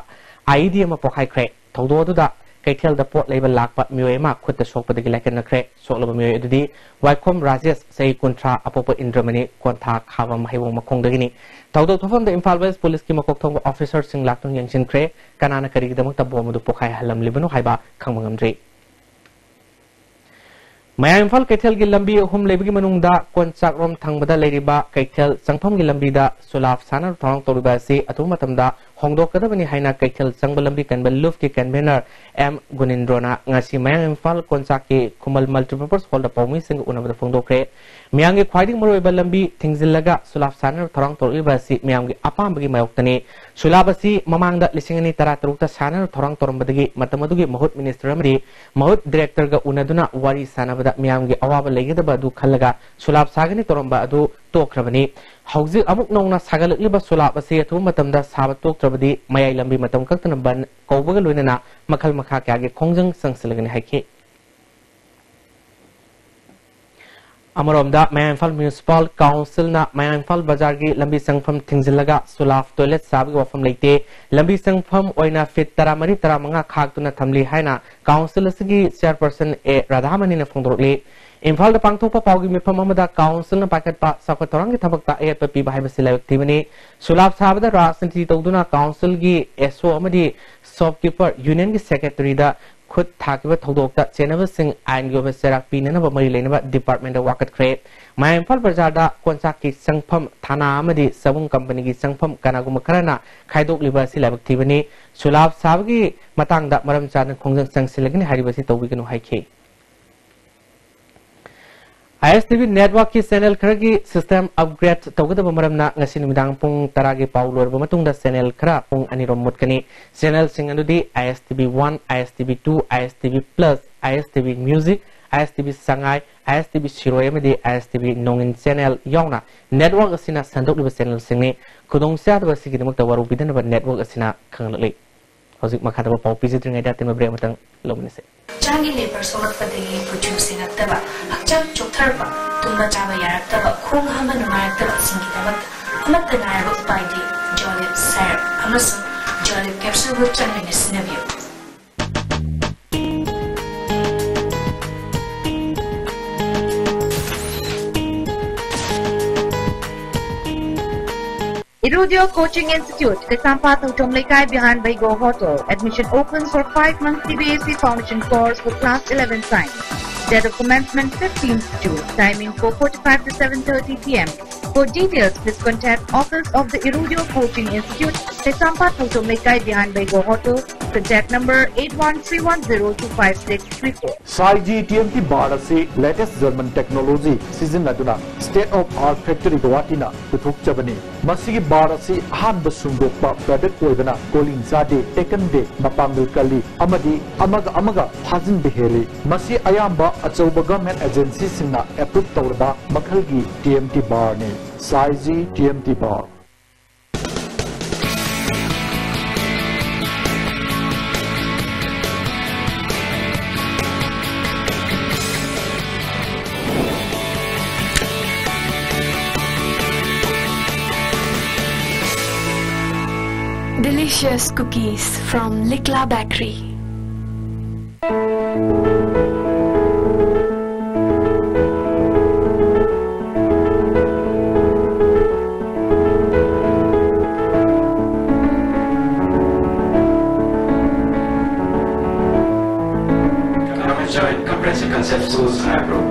ꯑꯥꯏ ꯏ ꯗꯤ ꯑꯃ ꯄꯣꯈꯥꯏꯈ꯭ꯔꯦ꯫ ꯊꯧꯗꯣꯛ ꯑꯗꯨꯗ ꯀꯩꯊꯦꯜꯗ ꯄꯣꯠ ꯂꯩꯕ ꯂꯥꯛꯄ ꯃꯤꯑꯣꯏ ꯑꯃ ꯈꯨꯠꯇ ꯁꯣꯛꯄꯗꯒꯤ ꯂꯥꯏꯀꯠꯅꯈ꯭ꯔꯦ꯫ ꯁꯣꯛꯂꯕ ꯃꯤꯑꯣꯏ ꯑꯗꯨꯗꯤ ꯋꯥꯏꯈꯣꯝ ꯔꯥꯖꯦꯁ, ꯆꯍꯤ ꯀꯨꯟꯊ꯭ꯔꯥ, ꯑꯄꯣꯛꯄ ꯏꯟꯗ꯭ꯔꯃꯅꯤ, ꯀꯣꯟꯊꯥ ꯈꯥꯕꯝ ꯍꯩꯋꯣꯡ ꯃꯈꯣꯡꯗꯒꯤꯅꯤ꯫ ꯊꯧꯗꯣꯛ ꯊꯣꯛꯐꯝꯗ ꯏꯝꯐꯥꯜ ꯋꯦꯁ ꯄꯨꯂꯤꯁꯀꯤ ꯃꯀꯣꯛ ꯊꯣꯡꯕ ꯑꯣꯐꯤꯁꯔꯁꯤꯡ ꯂꯥꯛꯇꯨꯅ ꯌꯦꯡꯁꯤꯟꯈ꯭ꯔꯦ꯫ ꯀꯅꯥꯅ ꯀꯔꯤꯒꯤꯗꯃꯛꯇ ꯕꯣꯝ ꯑꯗꯨ ꯄꯣꯈꯥꯏꯍꯜꯂꯝꯂꯤꯕꯅꯣ ꯍꯥꯏꯕ ꯈꯪꯕ ꯉꯝꯗ꯭ꯔꯤ꯫ ꯃꯌꯥꯡ ꯏꯝꯐꯥꯜ ꯀꯩꯊꯦꯜꯒꯤ ꯂꯝꯕꯤ ꯑꯍꯨꯝ ꯂꯩꯕꯒꯤ ꯃꯅꯨꯡꯗ ꯀꯣꯟꯆꯥꯛꯔꯣꯝ ꯊꯪꯕꯗ ꯂꯩꯔꯤꯕ ꯀꯩꯊꯦꯜ ꯆꯪꯐꯝꯒꯤ ꯂꯝꯕꯤꯗ ꯁꯨꯂꯥꯞ ꯁꯥꯟꯅ ꯊꯧꯔꯥꯡ ꯇꯧꯔꯤꯕ ꯑꯁꯤ ꯑꯊꯨꯕ ꯃꯇꯝꯗ ꯍꯣꯡꯗꯣꯛꯀꯗꯕꯅꯤ ꯍꯥꯏꯅ ꯀꯩꯊꯦꯜ ꯆꯪꯕ ꯂꯝꯕꯤ ꯀꯟꯕ ꯂꯨꯞꯀꯤ ꯀꯟꯚꯦꯅꯔ ꯑꯦꯝ ꯒꯨꯅꯤꯟꯗ꯭ꯔꯣꯅ ꯉꯁꯤ ꯃꯌꯥꯡ ꯏꯝꯐꯥꯜ ꯀꯣꯟꯆꯥꯛꯀꯤ ꯈꯨꯃꯜ ꯃꯜꯇꯤꯄꯔꯄꯁ ꯍꯣꯜꯗ ꯄꯥꯎꯃꯤꯁꯤꯡꯒ ꯎꯅꯕꯗ ꯐꯣꯡꯗꯣꯛꯈ꯭ꯔꯦ꯫ ꯃꯤꯌꯥꯝꯒꯤ ꯈ꯭ꯋꯥꯏꯗꯒꯤ ꯃꯔꯨꯑꯣꯏꯕ ꯂꯝꯕꯤ ꯊꯤꯡꯖꯤꯜꯂꯒ ꯁꯨꯂꯥꯞ ꯁꯥꯟꯅꯅꯕ ꯊꯧꯔꯥꯡ ꯇꯧꯔꯛꯂꯤꯕ ꯑꯁꯤ ꯃꯤꯌꯥꯝꯒꯤ ꯑꯄꯥꯝꯕꯒꯤ ꯃꯥꯌꯣꯛꯇꯅꯤ꯫ ꯁꯨꯂꯥꯞ ꯑꯁꯤ ꯃꯃꯥꯡꯗ ꯂꯤꯁꯤꯡ ꯑꯅꯤ ꯇꯔꯥ ꯇꯔꯨꯛꯇ ꯁꯥꯟꯅꯅꯕ ꯊꯧꯔꯥꯡ ꯇꯧꯔꯝꯕꯗꯒꯤ ꯃꯇꯝ ꯑꯗꯨꯒꯤ ꯃꯍꯨꯠ ꯃꯤꯅꯤꯁꯇꯔ ꯑꯃꯗꯤ ꯃꯍꯨꯠ ꯗꯤꯔꯦꯛꯇꯔꯒ ꯎꯅꯗꯨꯅ ꯋꯥꯔꯤ ꯁꯥꯟꯅꯕꯗ ꯃꯤꯌꯥꯝꯒꯤ ꯑꯋꯥꯕ ꯂꯩꯒꯗꯕ ꯑꯗꯨ ꯈꯜꯂꯒ ꯁꯨꯂꯥꯞ ꯁꯥꯒꯅꯤ ꯇꯧꯔꯝꯕ ꯑꯗꯨ ꯇꯣꯛꯈ꯭ꯔꯕꯅꯤ꯫ ꯍꯧꯖꯤꯛ ꯑꯃꯨꯛ ꯅꯧꯅ ꯁꯥꯒꯠꯂꯛꯂꯤꯕ ꯁꯨꯂꯥꯞ ꯑꯁꯤ ꯑꯊꯨꯕ ꯃꯇꯝꯗ ꯁꯥꯕ ꯇꯣꯛꯇ꯭ꯔꯕꯗꯤ ꯃꯌꯥꯏ ꯂꯝꯕꯤ ꯃꯇꯝ ꯀꯛꯇꯅ ꯕꯟ ꯀꯧꯕꯒ ꯂꯣꯏꯅꯅ ꯃꯈꯜ ꯃꯈꯥ ꯀꯌꯥꯒꯤ ꯈꯣꯡꯖꯪ ꯆꯪꯁꯤꯜꯂꯒꯅꯤ ꯍꯥꯏꯈꯤ꯫ ꯑꯃꯔꯣꯝꯗ ꯃꯌꯥꯡ ꯏꯝꯐꯥꯜ ꯃ꯭ꯌꯨꯅꯤꯁꯤꯄꯥꯜ ꯀꯥꯎꯟꯁꯤꯜꯅ ꯃꯌꯥꯡ ꯏꯝꯐꯥꯜ ꯕꯖꯥꯔꯒꯤ ꯂꯝꯕꯤ ꯆꯪꯐꯝ ꯊꯤꯡꯖꯤꯜꯂꯒ ꯁꯨꯂꯥꯞ ꯇꯣꯏꯂꯦꯠ ꯁꯥꯕꯒꯤ ꯋꯥꯐꯝ ꯂꯩꯇꯦ꯫ ꯂꯝꯕꯤ ꯆꯪꯐꯝ ꯑꯣꯏꯅ ꯐꯤꯠ ꯇꯔꯥꯃꯔꯤ ꯇꯔꯥꯃꯉꯥ ꯈꯥꯛꯇꯨꯅ ꯊꯝꯂꯤ ꯍꯥꯏꯅ ꯀꯥꯎꯟꯁꯤꯜ ꯑꯁꯤꯒꯤ ꯆꯤꯌꯔꯄꯔꯁꯟ ꯑꯦ ꯔꯥꯙꯥꯃꯅꯤꯅ ꯐꯣꯡꯗꯣꯔꯛꯂꯤ꯫ ꯏꯝꯐꯥꯜꯗ ꯄꯥꯡꯊꯣꯛꯄ ꯄꯥꯎꯒꯤ ꯃꯤꯐꯝ ꯑꯃꯗ ꯀꯥꯎꯟꯁꯤꯜꯅ ꯄꯥꯏꯈꯠꯄ ꯆꯥꯎꯈꯠ ꯊꯧꯔꯥꯡꯒꯤ ꯊꯕꯛꯇ ꯑꯌꯦꯠꯄ ꯄꯤꯕ ꯍꯥꯏꯕꯁꯤ ꯂꯥꯏꯕꯛ ꯊꯤꯕꯅꯤ꯫ ꯁꯨꯂꯥꯞ ꯁꯥꯕꯗ ꯔꯥꯖꯅꯤꯇꯤ ꯇꯧꯗꯨꯅ ꯀꯥꯎꯟꯁꯤꯜꯒꯤ ꯑꯦꯁ ꯑꯣ ꯑꯃꯗꯤ ꯁꯣꯞꯀꯤꯄꯔ ꯌꯨꯅꯤꯌꯟꯒꯤ ꯁꯦꯀ꯭ꯔꯦꯇꯔꯤꯗ ꯈꯨꯠ ꯊꯥꯈꯤꯕ ꯊꯧꯗꯣꯛꯇ ꯆꯦꯟꯅꯕꯁꯤꯡ ꯑꯥꯏꯟꯒꯤ ꯑꯣꯏꯕ ꯆꯩꯔꯥꯛ ꯄꯤꯅꯅꯕ ꯃꯔꯤ ꯂꯩꯅꯕ ꯗꯤꯄꯥꯔꯠꯃꯦꯟꯗ ꯋꯥꯀꯠꯈ꯭ꯔꯦ꯫ ꯃꯌꯥꯡ ꯏꯝꯐꯥꯜ ꯕꯖꯥꯔꯗ ꯀꯣꯟꯆꯥꯛꯀꯤ ꯆꯪꯐꯝ, ꯊꯥꯅꯥ ꯑꯃꯗꯤ ꯆꯕꯨꯡ ꯀꯝꯄꯅꯤꯒꯤ ꯆꯪꯐꯝ ꯀꯅꯥꯒꯨꯝꯕ ꯈꯔꯅ ꯈꯥꯏꯗꯣꯛꯂꯤꯕ ꯑꯁꯤ ꯂꯥꯏꯕꯛ ꯊꯤꯕꯅꯤ꯫ ꯁꯨꯂꯥꯞ ꯁꯥꯕꯒꯤ ꯃꯇꯥꯡꯗ ꯃꯔꯝ ꯆꯥꯗꯅ ꯈꯣꯡꯖꯪ ꯆꯪꯁꯤꯜꯂꯒꯅꯤ ꯍꯥꯏꯔꯤꯕ ꯑꯁꯤ ꯇꯧꯕꯤꯒꯅꯨ ꯍꯥꯏꯈꯤ꯫ ꯑꯥꯏ ꯑꯦꯁ ꯇꯤ ꯚꯤ ꯅꯦꯠꯋꯥꯔꯛꯀꯤ ꯆꯦꯅꯦꯜ ꯈꯔꯒꯤ ꯁꯤꯁꯇꯦꯝ ꯑꯞꯒ꯭ꯔꯦꯗ ꯇꯧꯒꯗꯕ ꯃꯔꯝꯅ ꯉꯁꯤ ꯅꯨꯃꯤꯗꯥꯡ ꯄꯨꯡ ꯇꯔꯥꯒꯤ ꯄꯥꯎ ꯂꯣꯏꯔꯕ ꯃꯇꯨꯡꯗ ꯆꯦꯅꯦꯜ ꯈꯔ ꯄꯨꯡ ꯑꯅꯤꯔꯣꯝ ꯃꯨꯠꯀꯅꯤ꯫ ꯆꯦꯅꯦꯜꯁꯤꯡ ꯑꯗꯨꯗꯤ ꯑꯥꯏ ꯑꯦꯁ ꯇꯤ ꯚꯤ ꯋꯥꯟ, ꯑꯥꯏ ꯑꯦꯁ ꯇꯤ ꯚꯤ ꯇꯨ, ꯑꯥꯏ ꯑꯦꯁ ꯇꯤ ꯚꯤ ꯄ꯭ꯂꯁ, ꯑꯥꯏ ꯑꯦꯁ ꯇꯤ ꯚꯤ ꯃ꯭ꯌꯨꯖꯤꯛ, ꯑꯥꯏ ꯑꯦꯁ ꯇꯤ ꯚꯤ ꯁꯉꯥꯏ, ꯑꯥꯏ ꯑꯦꯁ ꯇꯤ ꯚꯤ ꯁꯤꯔꯣꯏ ꯑꯃꯗꯤ ꯑꯥꯏ ꯑꯦꯁ ꯇꯤ ꯚꯤ ꯅꯣꯡꯏꯟ ꯆꯦꯅꯦꯜ ꯌꯥꯎꯅ ꯅꯦꯠꯋꯥꯔꯛ ꯑꯁꯤꯅ ꯁꯟꯗꯣꯛꯂꯤꯕ ꯆꯦꯅꯦꯜꯁꯤꯡꯅꯤ꯫ ꯈꯨꯗꯣꯡꯆꯥꯗꯕ ꯑꯁꯤꯒꯤꯗꯃꯛꯇ ꯋꯥꯔꯧ ꯕꯤꯗꯅꯕ ꯅꯦꯠꯋꯥꯔꯛ ꯑꯁꯤꯅ ꯈꯪꯍꯜꯂꯛꯂꯤ꯫ ꯍꯧꯖꯤꯛ ꯃꯈꯥ ꯇꯥꯕ ꯄꯥꯎ ꯄꯤꯖꯗ꯭ꯔꯤꯉꯩꯗ ꯑꯇꯦꯟꯕ ꯕ꯭ꯔꯦꯛ ꯑꯃꯇꯪ ꯂꯧꯃꯤꯟꯅꯁꯦ꯫ ꯍꯛꯆꯥꯡꯒꯤ ꯂꯦꯕꯔ ꯁꯣꯛꯂꯛꯄꯗꯒꯤ ꯀꯨꯆꯨ ꯁꯦꯡꯉꯛꯇꯕ, ꯍꯛꯆꯥꯡ ꯆꯣꯛꯊꯔꯛꯄ, ꯇꯨꯝꯕ ꯆꯥꯕ ꯌꯥꯔꯛꯇꯕ, ꯈꯣꯡ ꯍꯥꯝꯕ ꯅꯨꯡꯉꯥꯏꯔꯛꯇꯕꯁꯤꯡꯒꯤꯗꯃꯛꯇ ꯑꯃꯠꯇ ꯉꯥꯏꯔꯕ ꯎꯄꯥꯏꯗꯤ ꯖꯣꯂꯤꯞ ꯁꯥꯏꯔꯞ ꯑꯃꯁꯨꯡ ꯖꯣꯂꯤꯞ ꯀꯦꯞꯁꯨꯜꯕꯨ ꯆꯥꯡ ꯅꯥꯏꯅ ꯁꯤꯖꯤꯟꯅꯕꯤꯌꯨ꯫ Irudio Coaching Institute, Kaisampha Thouchom Leikai behind Baigo Hotel. Admission open for five months C B S E Foundation course for class eleven science. Date of commencement fifteenth June. Timing four forty-five to seven thirty p m. For details, please contact Office of the Irudio Coaching Institute, Kaisampha Thouchom Leikai behind Baigo Hotel. Contact number eight one three one zero two five six three four. Saiji T M T bar ꯑꯁꯤ latest German technology ꯁꯤꯖꯤꯟꯅꯗꯨꯅ state of art factory ꯒꯧꯍꯥꯇꯤꯅ ꯄꯨꯊꯣꯛꯆꯕꯅꯤ꯫ ꯃꯁꯤꯒꯤ bar ꯑꯁꯤ ꯑꯍꯥꯟꯕ ꯁꯨꯡꯗꯣꯛꯄ product ꯑꯣꯏꯕꯅ calling ꯆꯥꯗꯦ, ꯇꯦꯛꯀꯟꯗꯦ, ꯃꯄꯥꯡꯒꯜ ꯀꯜꯂꯤ ꯑꯃꯗꯤ ꯑꯃꯒ ꯑꯃꯒ ꯐꯥꯖꯤꯟꯕ ꯍꯦꯜꯂꯤ꯫ ꯃꯁꯤ ꯑꯌꯥꯝꯕ ꯑꯆꯧꯕ government agency ꯁꯤꯡꯅ approve ꯇꯧꯔꯕ ꯃꯈꯜꯒꯤ ꯇꯤ ꯑꯦꯝ ꯇꯤ ꯕꯥꯔꯅꯤ꯫ Saiji T M T bar. Delicious cookies from Likla Bakery. Joint Comprehensive Concept Schools, Raipur.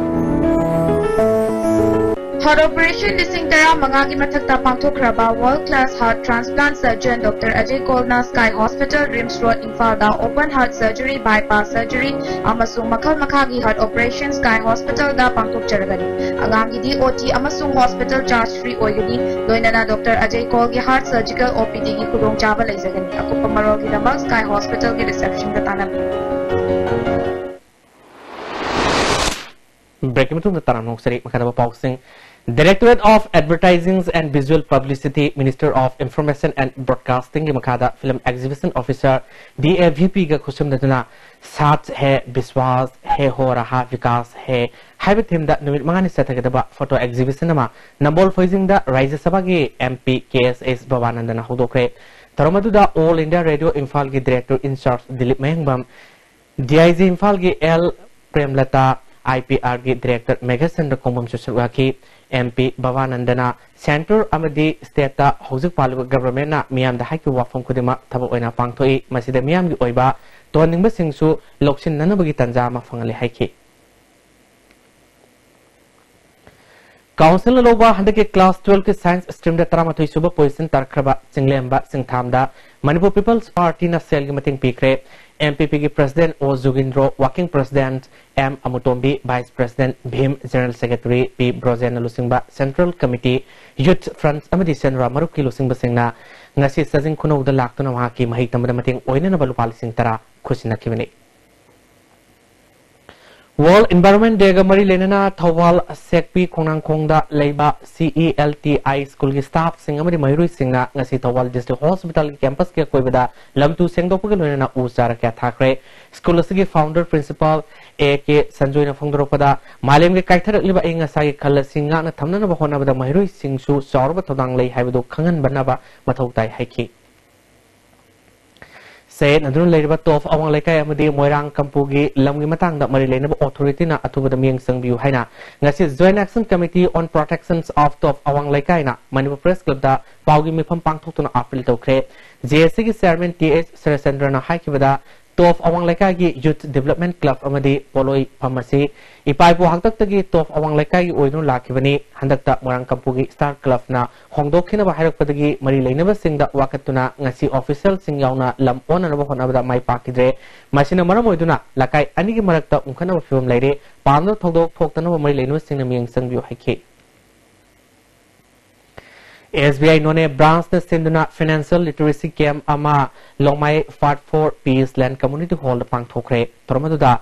Heart operation ꯂꯤꯁꯤꯡ ꯇꯔꯥꯃꯉꯥꯒꯤ ꯃꯊꯛꯇ ꯄꯥꯡꯊꯣꯛꯈ꯭ꯔꯕ world class heart transplant surgeon Doctor Ajay Kaulna Sky Hospital, RIMS Road, ꯏꯝꯐꯥꯜꯗ open heart surgery, bypass surgery ꯑꯃꯁꯨꯡ ꯃꯈꯜ ꯃꯈꯥꯒꯤ heart operation Sky Hospitalꯗ ꯄꯥꯡꯊꯣꯛꯆꯔꯒꯅꯤ꯫ ꯑꯉꯥꯡꯒꯤꯗꯤ O T ꯑꯃꯁꯨꯡ hospital charge free ꯑꯣꯏꯒꯅꯤ꯫ ꯂꯣꯏꯅꯅ Doctor Ajay Kaulꯒꯤ heart surgical O P Dꯒꯤ ꯈꯨꯗꯣꯡꯆꯥꯕ ꯂꯩꯖꯒꯅꯤ꯫ ꯑꯀꯨꯞꯄ ꯃꯔꯣꯜꯒꯤꯗꯃꯛ Sky Hospitalꯒꯤ receptionꯗ ꯇꯥꯟꯅꯕꯤꯌꯨ꯫ Breakꯀꯤ ꯃꯇꯨꯡꯗ ꯇꯔꯥꯝꯅ ꯑꯣꯛꯆꯔꯤ꯫ ꯃꯈꯥ ꯇꯥꯕ ꯄꯥꯎꯁꯤꯡ꯫ Directorate of Advertising and Visual Publicity, Minister of Information and Broadcasting ꯒꯤ ꯃꯈꯥꯗ Film Exhibition Officer, D A V P ꯒ ꯈꯨꯠꯁꯝꯅꯗꯨꯅ ꯁꯥꯆ ꯍꯦ ꯕꯤꯁ꯭ꯋꯥꯁ ꯍꯦ ꯍꯣ ꯔꯍꯥ ꯕꯤꯀꯥꯁ ꯍꯦ ꯍꯥꯏꯕ theme ꯗ ꯅꯨꯃꯤꯠ ꯃꯉꯥꯅꯤ ꯆꯠꯊꯒꯗꯕ photo exhibition ꯑꯃ ꯅꯝꯕꯣꯜ ꯐꯣꯏꯖꯤꯡꯗ ꯔꯥꯏꯖ꯭ꯌ ꯁꯚꯥꯒꯤ M P K S S ꯕꯕꯥꯅꯟꯗꯅ ꯍꯧꯗꯣꯛꯈ꯭ꯔꯦ꯫ ꯊꯧꯔꯝ ꯑꯗꯨꯗ All India Radio ꯏꯝꯐꯥꯜꯒꯤ director in charge Dilip Mayengbam, D I G ꯏꯝꯐꯥꯜꯒꯤ L ꯄ꯭ꯔꯦꯝꯂꯇꯥ, I P R ꯒꯤ director ꯃꯦꯘꯆꯟꯗ꯭ꯔ ꯈꯣꯡꯕꯝꯁꯨ ꯁꯔꯨꯛ ꯌꯥꯈꯤ꯫ M P ꯕꯕꯥꯅꯟꯗꯅ centre ꯑꯃꯗꯤ state ꯇ ꯍꯧꯖꯤꯛ ꯄꯥꯜꯂꯤꯕ government ꯅ ꯃꯤꯌꯥꯝꯗ ꯍꯥꯏꯈꯤꯕ ꯋꯥꯐꯝ ꯈꯨꯗꯤꯡꯃꯛ ꯊꯕꯛ ꯑꯣꯏꯅ ꯄꯥꯡꯊꯣꯛꯏ꯫ ꯃꯁꯤꯗ ꯃꯤꯌꯥꯝꯒꯤ ꯑꯣꯏꯕ ꯇꯧꯍꯟꯅꯤꯡꯕꯁꯤꯡꯁꯨ ꯂꯧꯁꯤꯟꯅꯅꯕꯒꯤ ꯇꯥꯟꯖꯥ ꯑꯃ ꯐꯪꯍꯜꯂꯤ ꯍꯥꯏꯈꯤ꯫ Council ꯅ ꯂꯧꯕ ꯍꯟꯗꯛꯀꯤ class twelve ꯀꯤ science stream ꯗ ꯇꯔꯥꯃꯥꯊꯣꯏ ꯁꯨꯕ position ꯇꯥꯔꯛꯈ꯭ꯔꯕ ꯆꯤꯡꯂꯦꯝꯕ ꯁꯤꯡꯊꯥꯝꯗ Manipur People's Party ꯅ ꯁꯦꯜꯒꯤ ꯃꯇꯦꯡ ꯄꯤꯈ꯭ꯔꯦ꯫ M P P ꯒꯤ president O ꯖꯨꯒꯤꯟꯗ꯭ꯔꯣ, working president M ꯑꯃꯨꯇꯣꯝꯕꯤ, vice president ꯚꯤꯝ, general secretary ꯄꯤ ꯕ꯭ꯔꯣꯖꯦꯟꯅ ꯂꯨꯆꯤꯡꯕ central committee, youth front ꯑꯃꯗꯤ ꯁꯦꯟꯗ꯭ꯔꯥ ꯃꯔꯨꯞꯀꯤ ꯂꯨꯆꯤꯡꯕꯁꯤꯡꯅ ꯉꯁꯤ ꯆꯥꯖꯤꯡ ꯈꯨꯅꯧꯗ ꯂꯥꯛꯇꯨꯅ ꯃꯍꯥꯛꯀꯤ ꯃꯍꯩ ꯇꯝꯕꯗ ꯃꯇꯦꯡ ꯑꯣꯏꯅꯅꯕ ꯂꯨꯄꯥ ꯂꯤꯁꯤꯡ ꯇꯔꯥ ꯈꯨꯠꯁꯤꯟꯅꯈꯤꯕꯅꯤ꯫ World Environment Day ꯒ ꯃꯔꯤ ꯂꯩꯅꯅ ꯊꯧꯕꯥꯜ ꯁꯦꯛꯄꯤ ꯈꯣꯡꯅꯥꯡꯈꯣꯡꯗ ꯂꯩꯕ C E L T I school ꯒꯤ staff ꯁꯤꯡ ꯑꯃꯗꯤ ꯃꯍꯩꯔꯣꯏꯁꯤꯡꯅ ꯉꯁꯤ ꯊꯧꯕꯥꯜ district hospital ꯒꯤ campus ꯀꯤ ꯑꯀꯣꯏꯕꯗ ꯂꯝ ꯇꯨ ꯁꯦꯡꯗꯣꯛꯄꯒ ꯂꯣꯏꯅꯅ ꯎ ꯆꯥꯔ ꯀꯌꯥ ꯊꯥꯈ꯭ꯔꯦ꯫ School ꯑꯁꯤꯒꯤ founder principal A K ꯁꯟꯖꯣꯏꯅ ꯐꯣꯡꯗꯣꯔꯛꯄꯗ, ꯃꯥꯂꯦꯝꯒꯤ ꯀꯥꯏꯊꯔꯛꯂꯤꯕ ꯑꯏꯪ ꯑꯁꯥꯒꯤ ꯈꯜ ꯑꯁꯤ ꯉꯥꯛꯅ ꯊꯝꯅꯅꯕ ꯍꯣꯠꯅꯕꯗ ꯃꯍꯩꯔꯣꯏꯁꯤꯡꯁꯨ ꯆꯥꯎꯔꯕ ꯊꯧꯗꯥꯡ ꯂꯩ ꯍꯥꯏꯕꯗꯨ ꯈꯪꯍꯟꯕꯅꯕ ꯃꯊꯧ ꯇꯥꯏ ꯍꯥꯏꯈꯤ꯫ ꯆꯌꯦꯠꯅꯗꯨꯅ ꯂꯩꯔꯤꯕ ꯇꯣꯞ ꯑꯋꯥꯡ ꯂꯩꯀꯥꯏ ꯑꯃꯗꯤ ꯃꯣꯏꯔꯥꯡ ꯀꯝꯄꯨꯒꯤ ꯂꯝꯒꯤ ꯃꯇꯥꯡꯗ ꯃꯔꯤ ꯂꯩꯅꯕ authority ꯅ ꯑꯊꯨꯕꯗ ꯃꯤꯠꯌꯦꯡ ꯆꯪꯕꯤꯌꯨ ꯍꯥꯏꯅ ꯉꯁꯤ Joint Action Committee on Protections of Top Awang ꯂꯩꯀꯥꯏꯅ Manipur Press Club ꯇ ꯄꯥꯎꯒꯤ ꯃꯤꯐꯝ ꯄꯥꯡꯊꯣꯛꯇꯨꯅ appeal ꯇꯧꯈ꯭ꯔꯦ꯫ J A C ꯒꯤ chairman T H ꯁꯔꯆꯟꯗ꯭ꯔꯅ ꯍꯥꯏꯈꯤꯕꯗ, ꯇꯣꯞ ꯑꯋꯥꯡ ꯂꯩꯀꯥꯏꯒꯤ Youth Development Club ꯑꯃꯗꯤ ꯄꯣꯠꯂꯣꯏ ꯐꯝ ꯑꯁꯤ ꯏꯄꯥ ꯏꯄꯨ ꯍꯥꯛꯇꯛꯇꯒꯤ ꯇꯣꯞ ꯑꯋꯥꯡ ꯂꯩꯀꯥꯏꯒꯤ ꯑꯣꯏꯗꯨꯅ ꯂꯥꯛꯈꯤꯕꯅꯤ꯫ ꯍꯟꯗꯛꯇ ꯃꯣꯏꯔꯥꯡ ꯀꯝꯄꯨꯒꯤ Star Club ꯅ ꯍꯣꯡꯗꯣꯛꯈꯤꯅꯕ ꯍꯥꯏꯔꯛꯄꯗꯒꯤ ꯃꯔꯤ ꯂꯩꯅꯕꯁꯤꯡꯗ ꯋꯥꯀꯠꯇꯨꯅ ꯉꯁꯤ official ꯁꯤꯡ ꯌꯥꯎꯅ ꯂꯝ ꯑꯣꯟꯅꯅꯕ ꯍꯣꯠꯅꯕꯗ ꯃꯥꯏ ꯄꯥꯛꯈꯤꯗ꯭ꯔꯦ꯫ ꯃꯁꯤꯅ ꯃꯔꯝ ꯑꯣꯏꯗꯨꯅ ꯂꯩꯀꯥꯏ ꯑꯅꯤꯒꯤ ꯃꯔꯛꯇ ꯎꯪꯈꯠꯅꯕ ꯐꯤꯕꯝ ꯂꯩꯔꯦ꯫ ꯄꯥꯝꯅꯕ ꯊꯧꯗꯣꯛ ꯊꯣꯛꯇꯅꯕ ꯃꯔꯤ ꯂꯩꯅꯕꯁꯤꯡꯅ ꯃꯤꯠꯌꯦꯡ ꯆꯪꯕꯤꯌꯨ ꯍꯥꯏꯈꯤ꯫ S B I Noney branch ꯅ ꯁꯤꯟꯗꯨꯅ financial literacy camp ꯑꯃ ꯂꯣꯡꯃꯥꯏ Part four Peace Land Community Hall ꯗ ꯄꯥꯡꯊꯣꯛꯈ꯭ꯔꯦ꯫ ꯊꯧꯔꯝ ꯑꯗꯨꯗ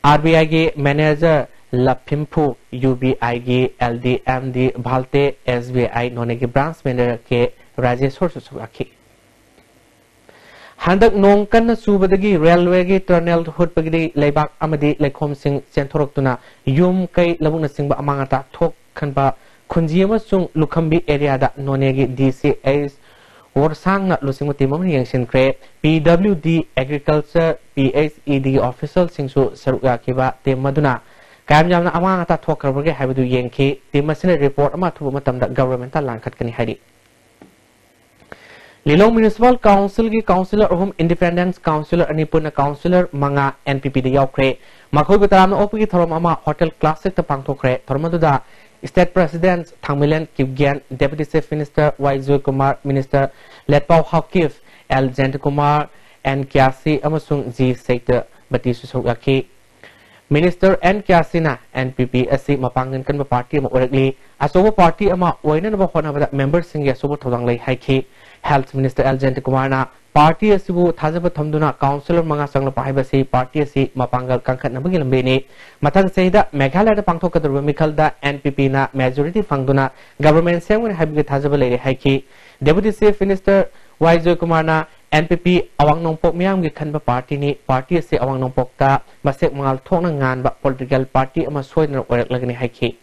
R B I ꯒꯤ manager ꯂꯐꯤꯝꯐꯨ ꯌꯨ ꯕꯤ ꯑꯥꯏꯒꯤ ꯑꯦꯜ ꯗꯤ ꯑꯦꯝ ꯗꯤ ꯚꯥꯜꯇꯦ, ꯑꯦꯁ ꯕꯤ ꯑꯥꯏ ꯅꯣꯅꯦꯒꯤ ꯕ꯭ꯔꯥꯟꯁ ꯃꯦꯅꯦꯖꯔ ꯀꯦ ꯔꯥꯖꯦꯁꯣꯔꯁꯨ ꯁꯔꯨꯛ ꯌꯥꯈꯤ꯫ ꯍꯟꯗꯛ ꯅꯣꯡ ꯀꯟꯅ ꯆꯨꯕꯗꯒꯤ ꯔꯦꯜꯋꯦꯒꯤ ꯇꯅꯦꯜ ꯍꯨꯠꯄꯒꯤꯗꯤ ꯂꯩꯕꯥꯛ ꯑꯃꯗꯤ ꯂꯩꯈꯣꯝꯁꯤꯡ ꯆꯦꯟꯊꯣꯔꯛꯇꯨꯅ ꯌꯨꯝ, ꯀꯩ, ꯂꯧꯕꯨꯛꯅꯆꯤꯡꯕ ꯑꯃꯥꯡ ꯑꯇꯥ ꯊꯣꯛꯍꯟꯕ ꯈꯨꯟꯖꯤ ꯑꯃꯁꯨꯡ ꯂꯨꯈꯝꯕꯤ ꯑꯦꯔꯤꯌꯥꯗ ꯅꯣꯅꯦꯒꯤ ꯗꯤ ꯁꯤ ꯑꯩꯆ ꯋꯣꯔꯁꯥꯡꯅ ꯂꯨꯆꯤꯡꯕ ꯇꯤꯝ ꯑꯃꯅ ꯌꯦꯡꯁꯤꯟꯈ꯭ꯔꯦ꯫ ꯄꯤ ꯗꯕ꯭ꯂꯤꯎ ꯗꯤ, ꯑꯦꯒ꯭ꯔꯤꯀꯜꯆꯔ, ꯄꯤ ꯑꯩꯆ ꯏ ꯗꯤꯒꯤ ꯑꯣꯐꯤꯁꯤꯌꯦꯜꯁꯤꯡꯁꯨ ꯁꯔꯨꯛ ꯌꯥꯈꯤꯕ ꯇꯤꯝ ꯑꯗꯨꯅ ꯀꯌꯥꯝ ꯌꯥꯝꯅ ꯑꯃꯥꯡ ꯑꯇꯥ ꯊꯣꯛꯈ꯭ꯔꯕꯒꯦ ꯍꯥꯏꯕꯗꯨ ꯌꯦꯡꯈꯤ꯫ ꯇꯤꯝ ꯑꯁꯤꯅ ꯔꯤꯄꯣꯔꯠ ꯑꯃ ꯑꯊꯨꯕ ꯃꯇꯝꯗ ꯒꯚꯔꯟꯃꯦꯟꯠꯇ ꯂꯥꯟꯈꯠꯀꯅꯤ ꯍꯥꯏꯔꯤ꯫ ꯂꯤꯂꯣꯡ ꯃ꯭ꯌꯨꯅꯤꯁꯤꯄꯥꯜ ꯀꯥꯎꯟꯁꯤꯜꯒꯤ ꯀꯥꯎꯟꯁꯤꯂꯔ ꯑꯍꯨꯝ, ꯏꯟꯗꯤꯄꯦꯟꯗꯦꯟꯁ ꯀꯥꯎꯟꯁꯤꯂꯔ ꯑꯅꯤ ꯄꯨꯟꯅ ꯀꯥꯎꯟꯁꯤꯂꯔ ꯃꯉꯥ ꯑꯦꯟ ꯄꯤ ꯄꯤꯗ ꯌꯥꯎꯈ꯭ꯔꯦ꯫ ꯃꯈꯣꯏꯕꯨ ꯇꯔꯥꯝꯅ ꯑꯣꯛꯄꯒꯤ ꯊꯧꯔꯝ ꯑꯃ ꯍꯣꯇꯦꯜ ꯀ꯭ꯂꯥꯁꯤꯛꯇ ꯄꯥꯡꯊꯣꯛꯈ꯭ꯔꯦ꯫ ꯊꯧꯔꯝ ꯑꯗꯨꯗ state president Thangmeilen Kipgen, deputy chief minister Y Joykumar, minister Letpao Haokip, L Jayantakumar, N Kyasi ꯑꯃꯁꯨꯡ ꯖꯤ ꯁꯩꯇꯕꯇꯤꯁꯨ ꯁꯔꯨꯛ ꯌꯥꯈꯤ꯫ ꯃꯤꯅꯤꯁꯇꯔ ꯑꯦꯟ ꯀ꯭ꯌꯥꯁꯤꯅ ꯑꯦꯟ ꯄꯤ ꯄꯤ ꯑꯁꯤ ꯃꯄꯥꯡꯒꯜ ꯀꯟꯕ ꯄꯥꯔꯇꯤ ꯑꯃ ꯑꯣꯏꯔꯛꯂꯤ, ꯑꯆꯧꯕ ꯄꯥꯔꯇꯤ ꯑꯃ ꯑꯣꯏꯅꯅꯕ ꯍꯣꯠꯅꯕꯗ ꯃꯦꯝꯕꯔꯁꯤꯡꯒꯤ ꯑꯆꯧꯕ ꯊꯧꯗꯥꯡ ꯂꯩ ꯍꯥꯏꯈꯤ꯫ ꯍꯦꯜꯊ ꯃꯤꯅꯤꯁꯇꯔ ꯑꯦꯜ ꯖꯌꯟꯇꯀꯨꯃꯥꯔꯅ ꯄꯥꯔꯇꯤ ꯑꯁꯤꯕꯨ ꯊꯥꯖꯕ ꯊꯝꯗꯨꯅ ꯀꯥꯎꯟꯁꯤꯂꯔ ꯃꯉꯥ ꯆꯪꯂꯛꯄ ꯍꯥꯏꯕꯁꯤ ꯄꯥꯔꯇꯤ ꯑꯁꯤ ꯃꯄꯥꯡꯒꯜ ꯀꯟꯈꯠꯅꯕꯒꯤ ꯂꯝꯕꯤꯅꯤ꯫ ꯃꯊꯪ ꯆꯍꯤꯗ ꯃꯦꯘꯥꯂꯌꯥꯗ ꯄꯥꯡꯊꯣꯛꯀꯗꯧꯔꯤꯕ ꯃꯤꯈꯜꯗ ꯑꯦꯟ ꯄꯤ ꯄꯤꯅ ꯃꯦꯖꯣꯔꯤꯇꯤ ꯐꯪꯗꯨꯅ ꯒꯚꯔꯟꯃꯦꯟꯠ ꯁꯦꯝꯒꯅꯤ ꯍꯥꯏꯕꯒꯤ ꯊꯥꯖꯕ ꯂꯩꯔꯦ ꯍꯥꯏꯈꯤ꯫ ꯗꯦꯄꯨꯇꯤ chief minister Y ꯖꯣꯏꯀꯨꯃꯥꯔꯅ and P ꯄꯤ ꯑꯋꯥꯡ ꯅꯣꯡꯄꯣꯛ ꯃꯤꯌꯥꯝꯒꯤ ꯈꯟꯕ ꯄꯥꯔꯇꯤꯅꯤ꯫ ꯄꯥꯔꯇꯤ ꯑꯁꯤ ꯑꯋꯥꯡ ꯅꯣꯡꯄꯣꯛꯇ ꯃꯁꯦꯛ ꯃꯉꯥꯜ ꯊꯣꯛꯅ ꯉꯥꯟꯕ ꯄꯣꯂꯤꯇꯤꯀꯦꯜ ꯄꯥꯔꯇꯤ ꯑꯃ ꯁꯣꯏꯗꯅ ꯑꯣꯏꯔꯛꯂꯒꯅꯤ ꯍꯥꯏꯈꯤ꯫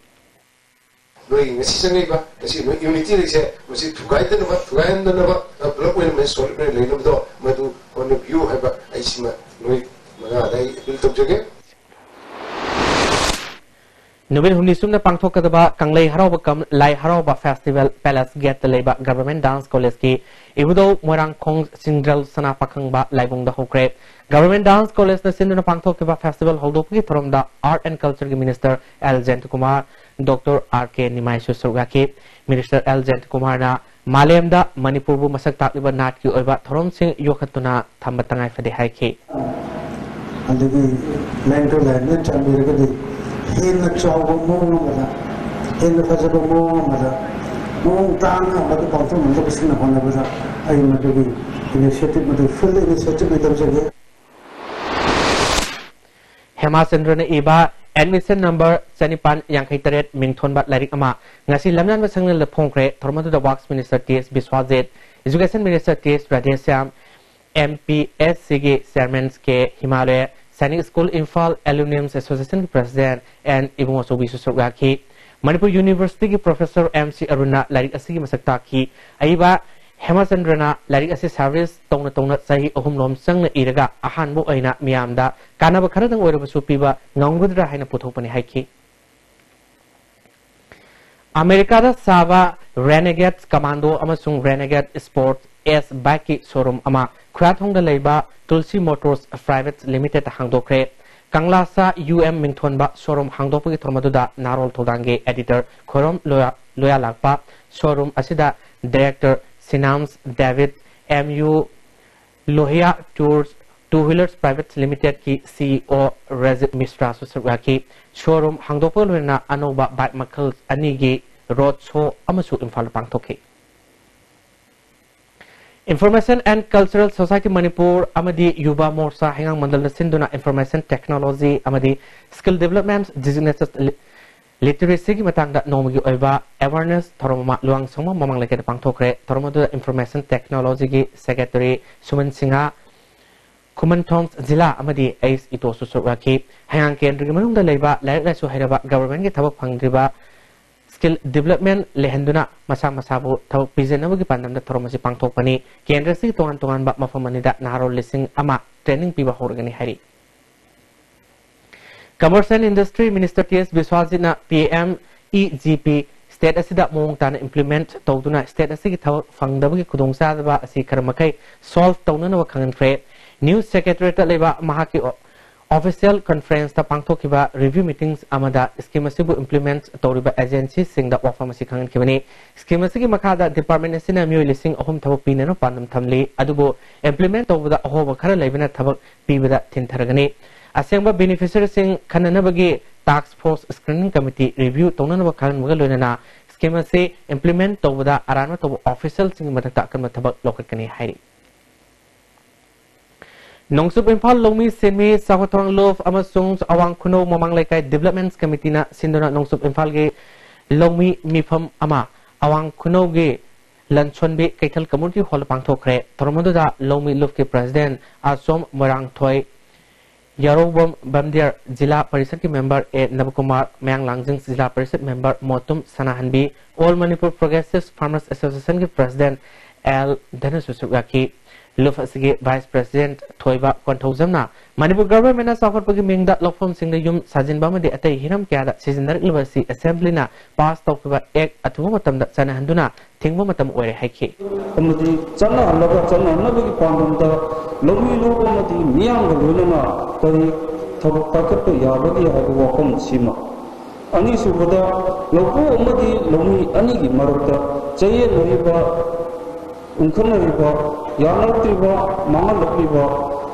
ꯅꯣꯏꯒꯤ ꯉꯁꯤ ꯆꯪꯉꯛꯏꯕ, ꯉꯁꯤ ꯅꯣꯏ ꯌꯨꯅꯤꯇꯤ ꯂꯩꯁꯦ, ꯃꯁꯤ ꯊꯨꯒꯥꯏꯗꯅꯕ, ꯊꯨꯒꯥꯏꯍꯟꯗꯅꯕ, ꯑ, ꯄꯨꯂꯞ ꯑꯣꯏꯅ ꯃꯁꯤ ꯁꯣꯂꯤꯠ ꯑꯣꯏꯅ ꯂꯩꯅꯕꯗꯣ ꯃꯗꯨ ꯍꯣꯠꯅꯕꯤꯌꯨ ꯍꯥꯏꯕ ꯑꯩ ꯁꯤꯃ ꯅꯣꯏ ꯃꯉꯥꯗ ꯑꯩ ꯑꯄꯤꯜ ꯇꯧꯖꯒꯦ꯫ ꯅꯨꯃꯤꯠ ꯍꯨꯝꯅꯤ ꯆꯨꯞꯅ ꯄꯥꯡꯊꯣꯛꯀꯗꯕ ꯀꯪꯂꯩ ꯍꯔꯥꯎꯕ ꯀꯝ ꯂꯥꯏ ꯍꯔꯥꯎꯕ ꯐꯦꯁꯇꯤꯚꯦꯜ ꯄꯦꯂꯦꯁ ꯒꯦꯠꯇ ꯂꯩꯕ ꯒꯚꯔꯟꯃꯦꯟꯠ ꯗꯥꯟꯁ ꯀꯣꯂꯦꯖꯀꯤ ꯏꯕꯨꯙꯧ ꯃꯣꯏꯔꯥꯡꯈꯣꯡ ꯆꯤꯟꯗ꯭ꯔꯦꯜ ꯁꯅꯥ ꯄꯥꯈꯪꯕ ꯂꯥꯏꯕꯨꯡꯗ ꯍꯧꯈ꯭ꯔꯦ꯫ ꯒꯚꯔꯟꯃꯦꯟꯠ ꯗꯥꯟꯁ ꯀꯣꯂꯦꯖꯅ ꯁꯤꯟꯗꯨꯅ ꯄꯥꯡꯊꯣꯛꯈꯤꯕ ꯐꯦꯁꯇꯤꯚꯦꯜ ꯍꯧꯗꯣꯛꯄꯒꯤ ꯊꯧꯔꯝꯗ ꯑꯥꯔꯠ ꯑꯦꯟ ꯀꯜꯆꯔꯒꯤ ꯃꯤꯅꯤꯁꯇꯔ ꯑꯦꯜ ꯖꯌꯟꯇꯀꯨꯃꯥꯔ, ꯗꯣꯛꯇꯔ ꯑꯥꯔ ꯀꯦ ꯅꯤꯃꯥꯏꯁꯨ ꯁꯔꯨꯛ ꯌꯥꯈꯤ꯫ ꯃꯤꯅꯤꯁꯇꯔ ꯑꯦꯜ ꯖꯌꯟꯇꯀꯨꯃꯥꯔꯅ ꯃꯥꯂꯦꯝꯗ ꯃꯅꯤꯄꯨꯔꯕꯨ ꯃꯁꯛ ꯇꯥꯛꯂꯤꯕ ꯅꯥꯠꯀꯤ ꯑꯣꯏꯕ ꯊꯧꯔꯝꯁꯤꯡ ꯌꯣꯛꯈꯠꯇꯨꯅ ꯊꯝꯕ ꯇꯉꯥꯏ ꯐꯗꯦ ꯍꯥꯏꯈꯤ꯫ ꯑꯗꯒꯤ ꯂꯥꯏꯅꯤꯡꯊꯧ ꯂꯥꯏꯔꯦꯝꯕꯤꯅ ꯆꯥꯟꯕꯤꯔꯒꯗꯤ ꯍꯦꯟꯅ ꯆꯥꯎꯕ ꯃꯑꯣꯡ ꯑꯃꯗ, ꯍꯦꯟꯅ ꯐꯖꯕ ꯃꯑꯣꯡ ꯑꯃꯗ, ꯃꯑꯣꯡ ꯇꯥꯅ ꯃꯗꯨ ꯄꯥꯡꯊꯣꯛꯅꯅꯕ ꯁꯤꯟꯅ ꯍꯣꯠꯅꯕꯗ ꯑꯩ ꯃꯗꯨꯒꯤ initiative, ꯃꯗꯨ field initiative ꯑꯩ ꯂꯧꯖꯒꯦ꯫ ꯍꯦꯃꯥꯆꯟꯗ꯭ꯔꯅ ꯏꯕ Admission number ꯆꯅꯤꯄꯥꯟ ꯌꯥꯡꯈꯩ ꯇꯔꯦꯠ ꯃꯤꯡ ꯊꯣꯟꯕ ꯂꯥꯏꯔꯤꯛ ꯑꯃ ꯉꯁꯤ ꯂꯝꯌꯥꯟꯕ ꯁꯪꯅꯦꯜꯗ ꯐꯣꯡꯈ꯭ꯔꯦ꯫ ꯊꯧꯔꯝ ꯑꯗꯨꯗ Works Minister T S Biswajit, Education Minister T S Radheshyam, M P S Cꯒꯤ Chairman K Himalaya, Sainik School Imphal Alumnium Associationꯒꯤ President N ꯏꯕꯨꯡꯉꯣ ꯆꯧꯕꯤꯁꯨ ꯁꯔꯨꯛ ꯌꯥꯈꯤ꯫ ꯃꯅꯤꯄꯨꯔ Universityꯒꯤ Professor M C Arunꯅ ꯂꯥꯏꯔꯤꯛ ꯑꯁꯤꯒꯤ ꯃꯁꯛ ꯇꯥꯛꯈꯤ꯫ ꯑꯏꯕ ꯍꯦꯃꯆꯟꯗ꯭ꯔꯅ ꯂꯥꯏꯔꯤꯛ ꯑꯁꯤ service ꯇꯧꯅ ꯇꯧꯅ ꯆꯍꯤ ꯑꯍꯨꯝ ꯂꯣꯝ ꯆꯪꯅ ꯏꯔꯒ ꯑꯍꯥꯟꯕ ꯑꯣꯏꯅ ꯃꯤꯌꯥꯝꯗ ꯀꯥꯟꯅꯕ ꯈꯔꯗꯪ ꯑꯣꯏꯔꯕꯁꯨ ꯄꯤꯕ ꯉꯝꯒꯗ꯭ꯔꯥ ꯍꯥꯏꯅ ꯄꯨꯊꯣꯛꯄꯅꯤ ꯍꯥꯏꯈꯤ꯫ ꯑꯃꯦꯔꯤꯀꯥꯗ ꯁꯥꯕ Renegade Commando ꯑꯃꯁꯨꯡ Renegade Sport S bikeꯀꯤ showroom ꯑꯃ ꯈꯨꯌꯥꯊꯣꯡꯗ ꯂꯩꯕ Tulsi Motors Private Limited ꯍꯥꯡꯗꯣꯛꯈ꯭ꯔꯦ꯫ ꯀꯪꯂꯥꯁꯥ U M ꯃꯤꯡꯊꯣꯟꯕ showroom ꯍꯥꯡꯗꯣꯛꯄꯒꯤ ꯊꯧꯔꯝ ꯑꯗꯨꯗ ꯅꯍꯥꯔꯣꯜ ꯊꯧꯗꯥꯡꯒꯤ editor ꯈꯣꯏꯔꯣꯝ ꯂꯣꯌꯥ-, ꯂꯣꯌꯥꯂꯥꯛꯄ, showroom ꯑꯁꯤꯗ director Sinams David, M U Lohia Tours Two Wheelers Private Limitedꯀꯤ C E O Rajit Mishraꯁꯨ ꯁꯔꯨꯛ ꯌꯥꯈꯤ꯫ Showroom ꯍꯥꯡꯗꯣꯛꯄꯒ ꯂꯣꯏꯅꯅ ꯑꯅꯧꯕ bike ꯃꯈꯜ ꯑꯅꯤꯒꯤ road show ꯑꯃꯁꯨ ꯏꯝꯐꯥꯜꯗ ꯄꯥꯡꯊꯣꯛꯈꯤ꯫ Information and Cultural Society Manipur ꯑꯃꯗꯤ ꯌꯨꯕꯥ ꯃꯣꯔꯆꯥ ꯍꯩꯉꯥꯡ ꯃꯟꯗꯜꯅ ꯁꯤꯟꯗꯨꯅ Information Technology ꯑꯃꯗꯤ Skill Development, Digital Literacyꯒꯤ ꯃꯇꯥꯡꯗ ꯅꯣꯡꯃꯒꯤ ꯑꯣꯏꯕ awareness ꯊꯧꯔꯝ ꯑꯃ ꯂꯨꯋꯥꯡꯁꯪꯕꯝ ꯃꯃꯥꯡ ꯂꯩꯀꯥꯏꯗ ꯄꯥꯡꯊꯣꯛꯈ꯭ꯔꯦ꯫ ꯊꯧꯔꯝ ꯑꯗꯨꯗ Information Technologyꯒꯤ Secretary ꯁꯨꯃꯟ ꯁꯤꯡꯍ, ꯈꯨꯃꯟꯊꯣꯡ ꯖꯤꯂꯥ ꯑꯃꯗꯤ ꯑꯩꯁ ꯏꯇꯣꯁꯨ ꯁꯔꯨꯛ ꯌꯥꯈꯤ꯫ ꯍꯩꯉꯥꯡ ꯀꯦꯟꯗ꯭ꯔꯒꯤ ꯃꯅꯨꯡꯗ ꯂꯩꯕ ꯂꯥꯏꯔꯤꯛ ꯂꯥꯏꯁꯨ ꯍꯩꯔꯕ governmentꯀꯤ ꯊꯕꯛ ꯐꯪꯗ꯭ꯔꯤꯕ skill development ꯂꯩꯍꯟꯗꯨꯅ ꯃꯁꯥ ꯃꯁꯥꯕꯨ ꯊꯕꯛ ꯄꯤꯖꯅꯕꯒꯤ ꯄꯥꯟꯗꯝꯗ ꯊꯧꯔꯝ ꯑꯁꯤ ꯄꯥꯡꯊꯣꯛꯄꯅꯤ꯫ ꯀꯦꯟꯗ꯭ꯔ ꯑꯁꯤꯒꯤ ꯇꯣꯉꯥꯟ ꯇꯣꯉꯥꯟꯕ ꯃꯐꯝ ꯑꯅꯤꯗ ꯅꯍꯥꯔꯣꯜ ꯂꯤꯁꯤꯡ ꯑꯃ training ꯄꯤꯕ ꯍꯧꯔꯒꯅꯤ ꯍꯥꯏꯔꯤ꯫ Commerce and Industry Minister T S ꯕꯤꯁ꯭ꯋꯥꯖꯤꯠꯅ P M E G P state ꯑꯁꯤꯗ ꯃꯑꯣꯡ ꯇꯥꯅ implement ꯇꯧꯗꯨꯅ state ꯑꯁꯤꯒꯤ ꯊꯕꯛ ꯐꯪꯗꯕꯒꯤ ꯈꯨꯗꯣꯡꯆꯥꯗꯕ ꯑꯁꯤ ꯈꯔ ꯃꯈꯩ solve ꯇꯧꯅꯅꯕ ꯈꯪꯍꯟꯈ꯭ꯔꯦ꯫ News Secretariatꯇ ꯂꯩꯕ ꯃꯍꯥꯛꯀꯤ official conferenceꯇ ꯄꯥꯡꯊꯣꯛꯈꯤꯕ review meetings ꯑꯃꯗ scheme ꯑꯁꯤꯕꯨ implement ꯇꯧꯔꯤꯕ agencyꯁꯤꯡꯗ ꯋꯥꯐꯝ ꯑꯁꯤ ꯈꯪꯍꯟꯈꯤꯕꯅꯤ꯫ Scheme ꯑꯁꯤꯒꯤ ꯃꯈꯥꯗ department ꯑꯁꯤꯅ ꯃꯤꯑꯣꯏ ꯂꯤꯁꯤꯡ ꯑꯍꯨꯝ ꯊꯕꯛ ꯄꯤꯅꯅꯕ ꯄꯥꯟꯗꯝ ꯊꯝꯂꯤ, ꯑꯗꯨꯕꯨ implement ꯇꯧꯕꯗ ꯑꯍꯣꯕ ꯈꯔ ꯂꯩꯕꯅ ꯊꯕꯛ ꯄꯤꯕꯗ ꯊꯤꯟꯊꯔꯒꯅꯤ꯫ ꯑꯁꯦꯡꯕ beneficiaryꯁꯤꯡ ꯈꯟꯅꯅꯕꯒꯤ task force screening committee review ꯇꯧꯅꯅꯕ ꯈꯪꯍꯟꯕꯒ ꯂꯣꯏꯅꯅ scheme ꯑꯁꯤ implement ꯇꯧꯕꯗ ꯑꯔꯥꯟꯕ ꯇꯧꯕ officialꯁꯤꯡꯒꯤ ꯃꯊꯛꯇ ꯑꯀꯟꯕ ꯊꯕꯛ ꯂꯧꯈꯠꯀꯅꯤ ꯍꯥꯏꯔꯤ꯫ ꯅꯣꯡꯆꯨꯞ ꯏꯝꯐꯥꯜ ꯂꯧꯃꯤ ꯁꯤꯟꯃꯤ ꯆꯥꯎꯈꯠ ꯊꯧꯔꯥꯡ ꯂꯨꯞ ꯑꯃꯁꯨꯡ ꯑꯋꯥꯡ ꯈꯨꯅꯧ ꯃꯃꯥꯡ ꯂꯩꯀꯥꯏ Developments Committeeꯅ ꯁꯤꯟꯗꯨꯅ ꯅꯣꯡꯆꯨꯞ ꯏꯝꯐꯥꯜꯒꯤ ꯂꯧꯃꯤ ꯃꯤꯐꯝ ꯑꯃ ꯑꯋꯥꯡ ꯈꯨꯅꯧꯒꯤ ꯂꯟꯁꯣꯟꯕꯤ ꯀꯩꯊꯦꯜ Community Hall ꯄꯥꯡꯊꯣꯛꯈ꯭ꯔꯦ꯫ ꯊꯧꯔꯝ ꯑꯗꯨꯗ ꯂꯧꯃꯤ ꯂꯨꯞꯀꯤ President ꯑꯁꯣꯝ ꯃꯣꯏꯔꯥꯡꯊꯣꯏ, ꯌꯥꯔꯧꯕꯝ ꯕꯝꯗꯤꯌꯥꯔ, ꯖꯤꯂꯥ ꯄꯔꯤꯁꯠꯀꯤ member A Nabakumar, Mayang Langjing zila parishad member Motum Sanahanbi, All Manipur Progressive Farmers Associationꯒꯤ President ꯑꯦꯜ ꯙꯅꯁꯨ ꯁꯔꯨꯛ ꯌꯥꯈꯤ꯫ ꯂꯨꯞ ꯑꯁꯤꯒꯤ Vice President ꯊꯣꯏꯕ ꯀꯣꯟꯊꯧꯖꯝꯅ ꯃꯅꯤꯄꯨꯔ Governmentꯅ ꯆꯥꯎꯈꯠꯄꯒꯤ ꯃꯤꯡꯗ ꯂꯧꯐꯝꯁꯤꯡꯗ ꯌꯨꯝ ꯁꯥꯖꯤꯟꯕ ꯑꯃꯗꯤ ꯑꯇꯩ ꯍꯤꯔꯝ ꯀꯌꯥꯗ ꯁꯤꯖꯤꯟꯅꯔꯛꯂꯤꯕ ꯑꯁꯤ Assemblyꯅ pass ꯇꯧꯈꯤꯕ Act ꯑꯊꯨꯕ ꯃꯇꯝꯗ ꯆꯠꯅꯍꯟꯗꯨꯅ ꯊꯤꯡꯕ ꯃꯇꯝ ꯑꯣꯏꯔꯦ ꯍꯥꯏꯈꯤ꯫ ꯑꯃꯗꯤ ꯆꯠꯅꯍꯜꯂꯒ ꯆꯠꯅꯍꯟꯅꯕꯒꯤ ꯄꯥꯟꯗꯝꯗ ꯂꯧꯃꯤ ꯂꯨꯞ ꯑꯃꯗꯤ ꯃꯤꯌꯥꯝꯒ ꯂꯣꯏꯅꯅ ꯀꯔꯤ ꯊꯕꯛ ꯄꯥꯏꯈꯠꯄ ꯌꯥꯕꯒꯦ ꯍꯥꯏꯕ ꯋꯥꯐꯝꯁꯤꯃ꯫ ꯑꯅꯤꯁꯨꯕꯗ, ꯂꯧꯄꯨ ꯑꯃꯗꯤ ꯂꯧꯃꯤ ꯑꯅꯤꯒꯤ ꯃꯔꯛꯇ ꯆꯌꯦꯠꯅꯔꯤꯕ, ꯎꯪꯈꯠꯅꯔꯤꯕ, ꯌꯥꯅꯔꯛꯇ꯭ꯔꯤꯕ, ꯃꯥꯡꯍꯜꯂꯛꯂꯤꯕ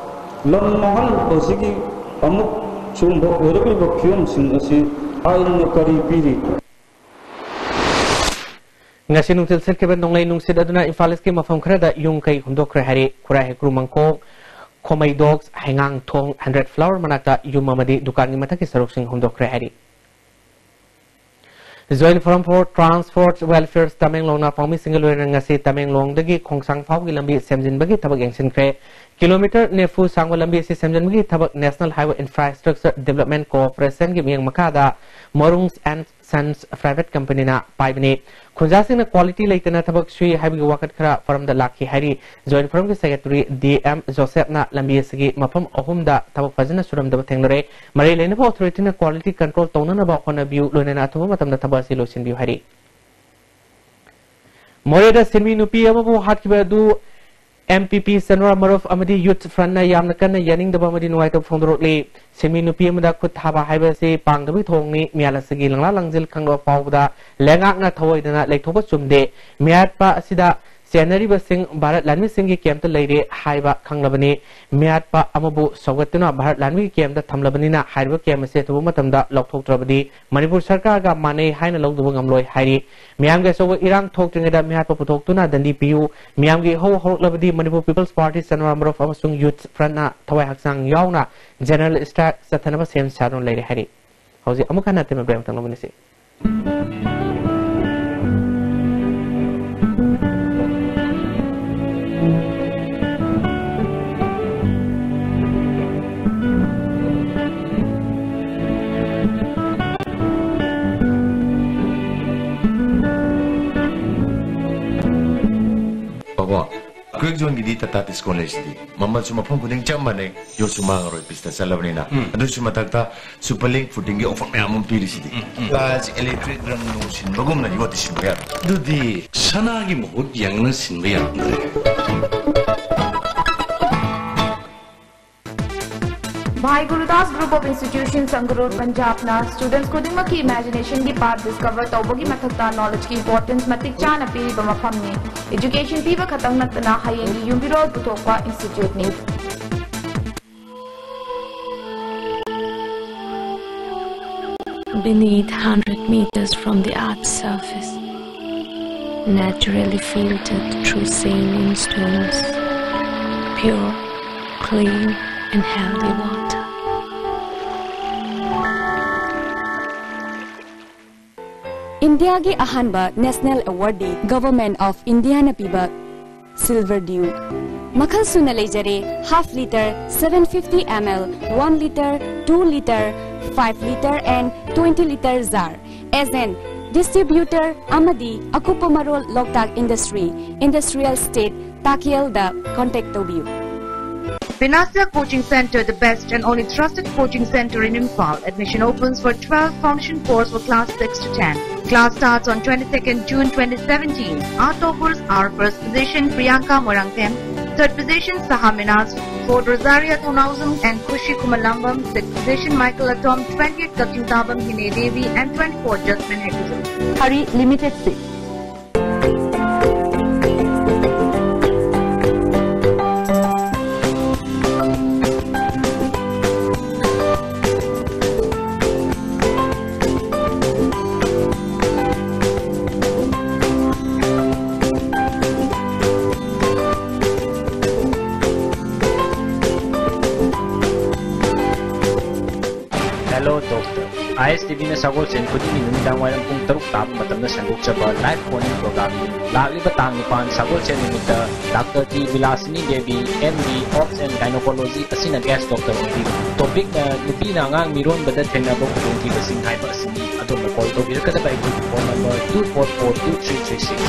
ꯂꯝ ꯃꯥꯡꯍꯟꯕꯁꯤꯒꯤ ꯑꯃꯨꯛ ꯁꯤꯒꯨꯝꯕ ꯑꯣꯏꯔꯛꯂꯤꯕ ꯐꯤꯕꯝꯁꯤꯡ ꯑꯁꯤ ꯑꯥꯏꯟꯅ ꯀꯔꯤ ꯄꯤꯔꯤ? ꯉꯁꯤ ꯅꯨꯡꯊꯤꯜ ꯁꯤꯠꯈꯤꯕ ꯅꯣꯡꯂꯩ ꯅꯨꯡꯁꯤꯠ ꯑꯗꯨꯅ ꯏꯝꯐꯥꯜ ꯏꯁꯀꯤ ꯃꯐꯝ ꯈꯔꯗ ꯌꯨꯝ ꯀꯩ ꯍꯨꯝꯗꯣꯛꯈ꯭ꯔꯦ ꯍꯥꯏꯔꯤ꯫ ꯈꯨꯔꯥꯏ ꯍꯩꯀ꯭ꯔꯨ ꯃꯪꯈꯣꯡ, ꯈꯣꯃꯩꯗꯣꯛ, ꯍꯩꯉꯥꯡꯊꯣꯡ, Hundred Flower ꯃꯅꯥꯛꯇ ꯌꯨꯝ ꯑꯃꯗꯤ ꯗꯨꯀꯥꯟꯒꯤ ꯃꯊꯛꯀꯤ ꯁꯔꯨꯛꯁꯤꯡ ꯍꯨꯝꯗꯣꯛꯈ꯭ꯔꯦ ꯍꯥꯏꯔꯤ꯫ Joint Forum for Transport Welfare ꯇꯃꯦꯡꯂꯣꯡꯅ ꯄꯥꯎꯃꯤꯁꯤꯡꯒ ꯂꯣꯏꯅꯅ ꯉꯁꯤ ꯇꯃꯦꯡꯂꯣꯡꯗꯒꯤ ꯈꯣꯡꯁꯥꯡ ꯐꯥꯎꯒꯤ ꯂꯝꯕꯤ ꯁꯦꯝꯖꯤꯟꯕꯒꯤ ꯊꯕꯛ ꯌꯦꯡꯁꯤꯟꯈ꯭ꯔꯦ꯫ Kilometre ꯅꯤꯐꯨ ꯁꯥꯡꯕ ꯂꯝꯕꯤ ꯑꯁꯤ ꯁꯦꯝꯖꯤꯟꯕꯒꯤ ꯊꯕꯛ National Highway Infrastructure Development Corporationꯒꯤ ꯃꯤꯠꯌꯦꯡ ꯃꯈꯥꯗ Morung and Sons Private Companyꯅ ꯄꯥꯏꯕꯅꯤ꯫ ꯈꯨꯟꯖꯥꯁꯤꯡꯅ quality ꯂꯩꯇꯅ ꯊꯕꯛ ꯁꯨꯏ ꯍꯥꯏꯕꯒꯤ ꯋꯥꯀꯠ ꯈꯔ ꯐꯣꯔꯝꯗ ꯂꯥꯛꯈꯤ ꯍꯥꯏꯔꯤ꯫ Joint Forumꯒꯤ Secretary ꯗꯤ ꯑꯦꯝ ꯖꯣꯁꯦꯐꯅ ꯂꯝꯕꯤ ꯑꯁꯤꯒꯤ ꯃꯐꯝ ꯑꯍꯨꯝꯗ ꯊꯕꯛ ꯐꯖꯅ ꯁꯨꯔꯝꯗꯕ ꯊꯦꯡꯅꯔꯦ꯫ ꯃꯔꯤ ꯂꯩꯅꯕ authorityꯅ quality control ꯇꯧꯅꯅꯕ ꯍꯣꯠꯅꯕꯤꯌꯨ, ꯂꯣꯏꯅꯅ ꯑꯊꯨꯕ ꯃꯇꯝꯗ ꯊꯕꯛ ꯑꯁꯤ ꯂꯣꯏꯁꯤꯟꯕꯤꯌꯨ ꯍꯥꯏꯔꯤ꯫ ꯃꯣꯔꯦꯗ ꯁꯤꯟꯃꯤ ꯅꯨꯄꯤ ꯑꯃꯕꯨ ꯍꯥꯠꯈꯤꯕ ꯑꯗꯨ M P P Sanwar Marup ꯑꯃꯗꯤ Youth Frontꯅ ꯌꯥꯝꯅ ꯀꯟꯅ ꯌꯥꯅꯤꯡꯗꯕ ꯑꯃꯗꯤ ꯅꯨꯡꯉꯥꯏꯇꯕ ꯐꯣꯡꯗꯣꯔꯛꯂꯤ꯫ ꯁꯤꯟꯃꯤ ꯅꯨꯄꯤ ꯑꯃꯗ ꯈꯨꯠ ꯊꯥꯕ ꯍꯥꯏꯕꯁꯤ ꯄꯥꯡꯗꯕꯒꯤ ꯊꯧꯑꯣꯡꯅꯤ꯫ ꯃꯤꯌꯥꯜ ꯑꯁꯤꯒꯤ ꯂꯪꯂꯥ ꯂꯪꯖꯤꯜ ꯈꯪꯂꯕ ꯐꯥꯎꯕꯗ ꯂꯩꯉꯥꯛꯅ ꯊꯑꯣꯏꯗꯅ ꯂꯩꯊꯣꯛꯄ ꯆꯨꯝꯗꯦ꯫ ꯃꯤꯌꯥꯠꯄ ꯑꯁꯤꯗ ꯆꯦꯟꯅꯔꯤꯕꯁꯤꯡ ꯚꯥꯔꯠ ꯂꯥꯟꯃꯤꯁꯤꯡꯒꯤ ꯀꯦꯝꯞꯇ ꯂꯩꯔꯦ ꯍꯥꯏꯕ ꯈꯪꯂꯕꯅꯤ꯫ ꯃꯤꯍꯥꯠꯄ ꯑꯃꯕꯨ ꯁꯧꯒꯠꯇꯨꯅ ꯚꯥꯔꯠ ꯂꯥꯟꯃꯤꯒꯤ ꯀꯦꯝꯞꯇ ꯊꯝꯂꯕꯅꯤꯅ ꯍꯥꯏꯔꯤꯕ ꯀꯦꯝꯞ ꯑꯁꯤ ꯑꯊꯨꯕ ꯃꯇꯝꯗ ꯂꯧꯊꯣꯛꯇ꯭ꯔꯕꯗꯤ ꯃꯅꯤꯄꯨꯔ ꯁꯔꯀꯥꯔꯒ ꯃꯥꯟꯅꯩ ꯍꯥꯏꯅ ꯂꯧꯗꯕ ꯉꯝꯂꯣꯏ ꯍꯥꯏꯔꯤ꯫ ꯃꯤꯌꯥꯝꯒꯤ ꯑꯆꯧꯕ ꯏꯔꯥꯡ ꯊꯣꯛꯇ꯭ꯔꯤꯉꯩꯗ ꯃꯤꯍꯥꯠꯄ ꯄꯨꯊꯣꯛꯇꯨꯅ ꯗꯟꯗꯤ ꯄꯤꯌꯨ꯫ ꯃꯤꯌꯥꯝꯒꯤ ꯏꯍꯧ ꯍꯧꯔꯛꯂꯕꯗꯤ ꯃꯅꯤꯄꯨꯔ ꯄꯤꯄꯜꯁ ꯄꯥꯔꯇꯤ, ꯆꯅꯣꯔꯥ ꯃꯔꯨꯞ ꯑꯃꯁꯨꯡ ꯌꯨꯠ ꯐ꯭ꯔꯟꯠꯅ ꯊꯋꯥꯏ ꯍꯛꯆꯥꯡ ꯌꯥꯎꯅ ꯖꯦꯅꯔꯦꯜ ꯏꯁꯇ꯭ꯔꯥꯏꯛ ꯆꯠꯊꯅꯕ ꯁꯦꯝ ꯁꯥꯗꯨꯅ ꯂꯩꯔꯦ ꯍꯥꯏꯔꯤ꯫ ꯍꯧꯖꯤꯛ ꯑꯃꯨꯛ ꯍꯟꯅ ꯇꯦꯝꯕ ꯕ꯭ꯔꯦꯛ ꯑꯃꯇꯪ ꯂꯧꯃꯤꯟꯅꯁꯤ꯫ ꯕꯥꯕꯣ, ꯀ꯭ꯔꯦꯛ ꯖꯣꯟꯒꯤꯗꯤ ꯇꯥꯇꯥ ꯗꯤꯁꯀꯥꯎꯟ ꯂꯩꯁꯤꯗꯤ꯫ ꯃꯃꯜꯁꯨ ꯃꯐꯝ ꯈꯨꯗꯤꯡ ꯆꯞ ꯃꯥꯟꯅꯩ, ꯌꯣꯠꯁꯨ ꯃꯥꯡꯉꯔꯣꯏ, ꯄꯤꯁꯇ ꯆꯠꯂꯕꯅꯤꯅ꯫ ꯎꯝ꯫ ꯑꯗꯨꯁꯨ ꯃꯊꯛꯇ ꯁꯨꯄꯔ ꯂꯤꯡ ꯐꯨꯇꯤꯡꯒꯤ ꯑꯣꯐꯔ ꯃꯌꯥꯝ ꯑꯃ ꯄꯤꯔꯤꯁꯤꯗꯤ꯫ ꯎꯝ, ꯎꯝ, ꯎꯝ꯫ ꯀꯥꯔꯁꯤ ꯏꯂꯦꯛꯇ꯭ꯔꯤꯛ ꯔꯪ ꯅꯨꯡ ꯁꯤꯟꯕꯒꯨꯝꯅ ꯌꯣꯠꯇꯤ ꯁꯤꯟꯕ ꯌꯥꯔꯣꯏ꯫ ꯑꯗꯨꯗꯤ ꯁꯅꯥꯒꯤ ꯃꯍꯨꯠ ꯌꯥꯡꯅ ꯁꯤꯟꯕ ꯌꯥꯔꯝꯗ꯭ꯔꯦ꯫ Bhai Gurudas Group of Institutions, Sangarur, Punjabꯅ students ꯈꯨꯗꯤꯡꯃꯛꯀꯤ imaginationꯒꯤ path discover ꯇꯧꯕꯒꯤ ꯃꯊꯛꯇ knowledgeꯀꯤ importance ꯃꯇꯤꯛ ꯆꯥꯅ ꯄꯤꯔꯤꯕ ꯃꯐꯝꯅꯤ꯫ Education ꯄꯤꯕ ꯈꯛꯇꯪ ꯅꯠꯇꯅ ꯍꯌꯦꯡꯒꯤ ꯌꯨꯝꯕꯤꯔꯣꯜ ꯄꯨꯊꯣꯛꯄ instituteꯅꯤ꯫ Beneath, hundred meters from the earth's surface, naturally filtered through saline stones, pure, clean and healthy water. ꯏꯟꯗꯤꯌꯥꯒꯤ ꯑꯍꯥꯟꯕ national awardꯗꯤ Government of Indiaꯅ ꯄꯤꯕ Silver Dew꯫ ꯃꯈꯜ ꯁꯨꯅ ꯂꯩꯖꯔꯦ, half litre, seven fifty ml, one litre, two litre, five litre and twenty litre jar꯫ Agent, distributor ꯑꯃꯗꯤ ꯑꯀꯨꯞꯄ ꯃꯔꯣꯜ ꯂꯣꯛꯇꯥꯛ Industry, Industrial Estate, ꯇꯥꯀꯦꯜꯗ contact ꯇꯧꯕꯤꯌꯨ꯫ Vinasya Coaching Center, the best and only trusted coaching center in Imphal. Admission opens for twelve foundation course for class six to ten. Class starts on twenty-second June twenty seventeen. Our toppers are first position Priyanka Moirangthem, third position Saha Minas, fourth Rosaria Thongauzam and Khushi Kumalambam, sixth position Michael Atom, twentieth Kakching Tabam Hine Devi and twenty-fourth Jasmine Hector. Hari limited seat. Hello Doctor. I S T ꯚꯤꯅ ꯁꯒꯣꯜꯁꯦꯟ ꯈꯨꯗꯤꯡꯒꯤ ꯅꯨꯃꯤꯗꯥꯡ ꯋꯥꯏꯔꯝ ꯄꯨꯡ ꯇꯔꯨꯛ ꯇꯥꯕ ꯃꯇꯝꯗ ꯁꯟꯗꯣꯛꯆꯕ live phone-in program-ꯅꯤ꯫ ꯂꯥꯛꯂꯤꯕ ꯇꯥꯡ ꯅꯤꯄꯥꯟ ꯁꯒꯣꯜꯁꯦꯟ ꯅꯨꯃꯤꯠꯇ Doctor T Bilashini Devi, M D, Obs and Gynecology ꯑꯁꯤꯅ guest doctor ꯑꯣꯏꯕꯤꯒꯅꯤ꯫ Topic-ꯅ ꯅꯨꯄꯤꯅ ꯑꯉꯥꯡ ꯃꯤꯔꯣꯟꯕꯗ ꯊꯦꯡꯅꯕ ꯈꯨꯗꯣꯡꯊꯤꯕꯁꯤꯡ ꯍꯥꯏꯕ ꯑꯁꯤꯅꯤ꯫ ꯑꯗꯣꯝꯅ call ꯇꯧꯕꯤꯔꯛꯀꯗꯕ ꯑꯩꯈꯣꯏꯒꯤ phone number two four four two three three six꯫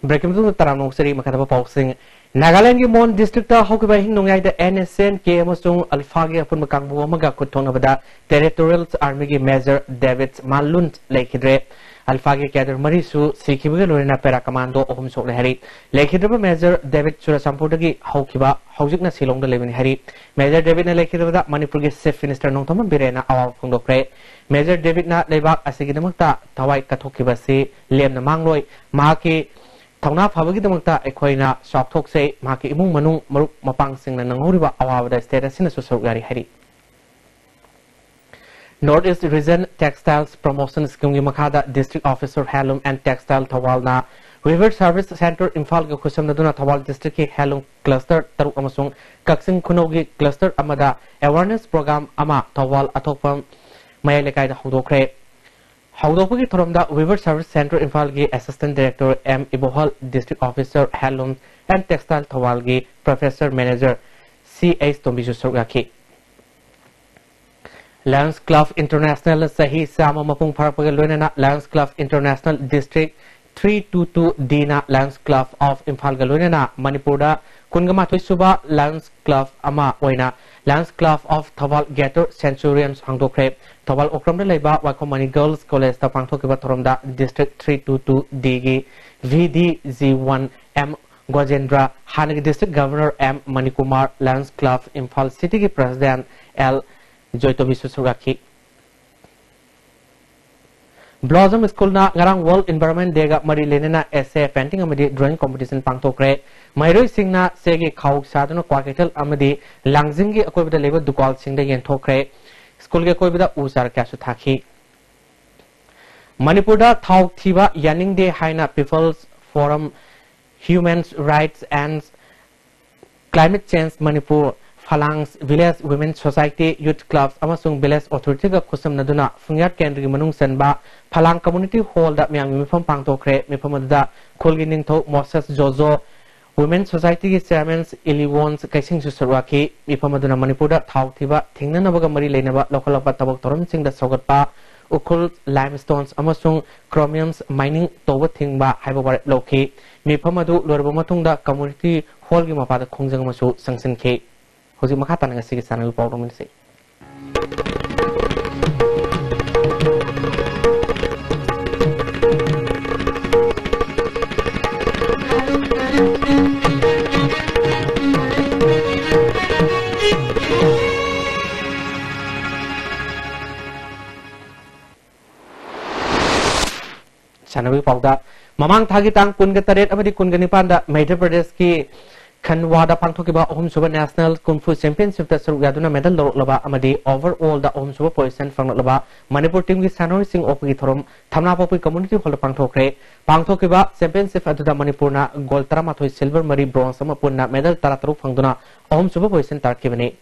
Break-ꯀꯤ ꯃꯇꯨꯡꯗ ꯇꯔꯥꯝꯅ ꯑꯣꯛꯆꯔꯤ꯫ ꯃꯈꯥ ꯇꯥꯕ ꯄꯥꯎꯁꯤꯡ꯫ ꯅꯥꯒꯥꯂꯦꯟꯒꯤ ꯃꯣꯟ district-ꯇ ꯍꯧꯈꯤꯕ ꯑꯍꯤꯡ ꯅꯣꯡꯌꯥꯏꯗ N S N K ꯑꯃꯁꯨꯡ ULFA-ꯒꯤ ꯑꯄꯨꯟꯕ ꯀꯥꯡꯕꯨ ꯑꯃꯒ ꯈꯨꯠ ꯊꯣꯛꯅꯕꯗ Territorial Army-ꯒꯤ Major David Malun ꯂꯩꯈꯤꯗ꯭ꯔꯦ꯫ ULFA-ꯒꯤ cadre ꯃꯔꯤꯁꯨ ꯁꯤꯈꯤꯕꯒ ꯂꯣꯏꯅꯅ para commando ꯑꯍꯨꯝ ꯁꯣꯛꯂꯦ ꯍꯥꯏꯔꯤ꯫ ꯂꯩꯈꯤꯗ꯭ꯔꯕ Major David ꯆꯨꯔꯆꯥꯟꯄꯨꯔꯗꯒꯤ ꯍꯧꯈꯤꯕ, ꯍꯧꯖꯤꯛꯅ ꯁꯤꯂꯣꯡꯗ ꯂꯩꯕꯅꯤ ꯍꯥꯏꯔꯤ꯫ Major David-ꯅ ꯂꯩꯈꯤꯗꯕꯗ ꯃꯅꯤꯄꯨꯔꯒꯤ Chief Minister ꯅꯣꯡꯊꯣꯝꯕꯝ ꯕꯤꯔꯦꯟꯅ ꯑꯋꯥꯕ ꯐꯣꯡꯗꯣꯛꯈ꯭ꯔꯦ꯫ Major David-ꯅ ꯂꯩꯕꯥꯛ ꯑꯁꯤꯒꯤꯗꯃꯛꯇ ꯊꯋꯥꯏ ꯀꯠꯊꯣꯛꯈꯤꯕ ꯑꯁꯤ ꯂꯦꯝꯅ ꯃꯥꯡꯂꯣꯏ꯫ ꯃꯍꯥꯛꯀꯤ ꯊꯧꯅꯥ ꯐꯕꯒꯤꯗꯃꯛꯇ ꯑꯩꯈꯣꯏꯅ ꯆꯥꯎꯊꯣꯛꯆꯩ꯫ ꯃꯍꯥꯛꯀꯤ ꯏꯃꯨꯡ ꯃꯅꯨꯡ, ꯃꯔꯨꯞ ꯃꯄꯥꯡꯁꯤꯡꯅ ꯅꯪꯍꯧꯔꯤꯕ ꯑꯋꯥꯕꯗ state ꯑꯁꯤꯅꯁꯨ ꯁꯔꯨꯛ ꯌꯥꯔꯤ ꯍꯥꯏꯔꯤ꯫ North East Region Textiles Promotion Scheme-ꯒꯤ ꯃꯈꯥꯗ District Officer Handloom and Textile ꯊꯧꯕꯥꯜꯅ Weaver Service Centre ꯏꯝꯐꯥꯜꯒ ꯈꯨꯠꯁꯝꯅꯗꯨꯅ Thoubal district-ꯀꯤ handloom cluster ꯇꯔꯨꯛ ꯑꯃꯁꯨꯡ ꯀꯛꯆꯤꯡ ꯈꯨꯅꯧꯒꯤ cluster ꯑꯃꯗ awareness program ꯑꯃ ꯊꯧꯕꯥꯜ ꯑꯊꯣꯛꯄꯝ ꯃꯌꯥꯏ ꯂꯩꯀꯥꯏꯗ ꯍꯧꯗꯣꯛꯈ꯭ꯔꯦ꯫ ꯍꯧꯗꯣꯛꯄꯒꯤ ꯊꯧꯔꯝꯗ Weaver Service Centre ꯏꯝꯐꯥꯜꯒꯤ Assistant Director M ꯏꯕꯣꯍꯜ, District Officer Handloom and Textile ꯊꯧꯕꯥꯜꯒꯤ Professor Manager C H ꯇꯣꯝꯕꯤꯁꯨ ꯁꯔꯨꯛ ꯌꯥꯈꯤ꯫ Lions Club International ꯆꯍꯤ ꯆꯥꯝꯃ ꯃꯄꯨꯡ ꯐꯥꯔꯛꯄꯒ ꯂꯣꯏꯅꯅ Lions Club International District three two two D-ꯅ Lions Club of ꯏꯝꯐꯥꯜꯒ ꯂꯣꯏꯅꯅ ꯃꯅꯤꯄꯨꯔꯗ ꯀꯨꯟꯒ ꯃꯥꯊꯣꯏ ꯁꯨꯕ Lions Club ꯑꯃ ꯑꯣꯏꯅ Lions Club of Thoubal Greater Centurions ꯍꯥꯡꯗꯣꯛꯈ꯭ꯔꯦ꯫ Thoubal ꯑꯣꯀ꯭ꯔꯝꯗ ꯂꯩꯕ ꯋꯥꯏꯈꯣꯝ ꯃꯅꯤ Girls College-ꯇ ꯄꯥꯡꯊꯣꯛꯈꯤꯕ ꯊꯧꯔꯝꯗ District three two two D-ꯒꯤ V D G one M ꯒꯣꯖꯦꯟꯗ꯭ꯔ, ꯍꯥꯟꯅꯒꯤ District Governor M Manikumar, Lions Club Imphal City-ꯒꯤ President L ꯖꯣꯏꯇꯣꯕꯤꯁꯨ ꯁꯔꯨꯛ ꯌꯥꯈꯤ꯫ Blossom School-ꯅ ꯉꯔꯥꯡ World Environment Day-ꯒ ꯃꯔꯤ ꯂꯩꯅꯅ essay, painting ꯑꯃꯗꯤ drawing competition ꯄꯥꯡꯊꯣꯛꯈ꯭ꯔꯦ꯫ ꯃꯍꯩꯔꯣꯏꯁꯤꯡꯅ ꯆꯦꯒꯤ ꯈꯥꯎ ꯁꯥꯗꯨꯅ ꯀ꯭ꯋꯥꯀꯩꯊꯦꯜ ꯑꯃꯗꯤ ꯂꯥꯡꯖꯤꯡꯒꯤ ꯑꯀꯣꯏꯕꯗ ꯂꯩꯕ ꯗꯨꯀꯥꯟꯁꯤꯡꯗ ꯌꯦꯟꯊꯣꯛꯈ꯭ꯔꯦ꯫ School-ꯒꯤ ꯑꯀꯣꯏꯕꯗ ꯎ ꯆꯥꯔ ꯀꯌꯥꯁꯨ ꯊꯥꯈꯤ꯫ ꯃꯅꯤꯄꯨꯔꯗ ꯊꯥꯎ ꯊꯤꯕ ꯌꯥꯅꯤꯡꯗꯦ ꯍꯥꯏꯅ People's Forum, Human Rights and Climate Change Manipur, ꯐꯂꯥꯡ Village Women Society, Youth Clubs ꯑꯃꯁꯨꯡ Village Authority-ꯒ ꯈꯨꯠꯁꯝꯅꯗꯨꯅ ꯐꯨꯡꯌꯥꯠ ꯀꯦꯟꯗ꯭ꯔꯒꯤ ꯃꯅꯨꯡ ꯆꯟꯕ ꯐꯂꯥꯡ Community Hall-ꯗ ꯃꯤꯌꯥꯝꯒꯤ ꯃꯤꯐꯝ ꯄꯥꯡꯊꯣꯛꯈ꯭ꯔꯦ꯫ ꯃꯤꯐꯝ ꯑꯗꯨꯗ ꯈꯨꯜꯒꯤ ꯅꯤꯡꯊꯧ ꯃꯣꯁꯦꯁ ꯖꯣꯖꯣ, Women Society-ꯒꯤ Chairman ꯏꯂꯤꯋꯣꯟꯁ ꯀꯩꯁꯤꯡꯁꯨ ꯁꯔꯨꯛ ꯌꯥꯈꯤ꯫ ꯃꯤꯐꯝ ꯑꯗꯨꯅ ꯃꯅꯤꯄꯨꯔꯗ ꯊꯥꯎ ꯊꯤꯕ ꯊꯤꯡꯅꯅꯕꯒ ꯃꯔꯤ ꯂꯩꯅꯕ ꯂꯧꯈꯠꯂꯛꯄ ꯊꯕꯛ ꯊꯧꯔꯝꯁꯤꯡꯗ ꯁꯧꯒꯠꯄ ꯎꯈ꯭ꯔꯨꯜ Limestone ꯑꯃꯁꯨꯡ Chromium Mining ꯇꯧꯕ ꯊꯤꯡꯕ ꯍꯥꯏꯕ ꯋꯥꯔꯦꯞ ꯂꯧꯈꯤ꯫ ꯃꯤꯐꯝ ꯑꯗꯨ ꯂꯣꯏꯔꯕ ꯃꯇꯨꯡꯗ Community Hall-ꯒꯤ ꯃꯄꯥꯗ ꯈꯣꯡꯖꯪ ꯑꯃꯁꯨ ꯆꯪꯁꯤꯟꯈꯤ꯫ ꯍꯧꯖꯤꯛ ꯃꯈꯥ ꯇꯥꯅ ꯉꯁꯤꯒꯤ ꯁꯥꯟꯅꯕꯒꯤ ꯄꯥꯎ ꯂꯧꯃꯤꯟꯅꯁꯤ꯫ ꯁꯥꯟꯅꯕꯒꯤ ꯄꯥꯎꯗ, ꯃꯃꯥꯡ ꯊꯥꯒꯤ ꯇꯥꯡ ꯀꯨꯟꯒ ꯇꯔꯦꯠ ꯑꯃꯗꯤ ꯀꯨꯟꯒ ꯅꯤꯄꯥꯟꯗ ꯃꯙ꯭ꯌ ꯄ꯭ꯔꯗꯦꯁꯀꯤ ꯈꯟꯋꯥꯗ ꯄꯥꯡꯊꯣꯛꯈꯤꯕ ꯑꯍꯨꯝꯁꯨꯕ National Kung Fu Championship-ꯇ ꯁꯔꯨꯛ ꯌꯥꯗꯨꯅ medal ꯂꯧꯔꯛꯂꯕ ꯑꯃꯗꯤ overall-ꯗ ꯑꯍꯨꯝꯁꯨꯕ position ꯐꯪꯂꯛꯂꯕ ꯃꯅꯤꯄꯨꯔ team-ꯒꯤ ꯁꯥꯟꯅꯔꯣꯏꯁꯤꯡ ꯑꯣꯛꯄꯒꯤ ꯊꯧꯔꯝ ꯊꯝꯅꯥꯄꯣꯛꯄꯤ Community Hall-ꯗ ꯄꯥꯡꯊꯣꯛꯈ꯭ꯔꯦ꯫ ꯄꯥꯡꯊꯣꯛꯈꯤꯕ championship ꯑꯗꯨꯗ ꯃꯅꯤꯄꯨꯔꯅ gold ꯇꯔꯥꯃꯥꯊꯣꯏ, silver ꯃꯔꯤ, bronze ꯑꯃ, ꯄꯨꯟꯅ medal ꯇꯔꯥꯇꯔꯨꯛ ꯐꯪꯗꯨꯅ ꯑꯍꯨꯝꯁꯨꯕ position ꯇꯥꯔꯛꯈꯤꯕꯅꯤ꯫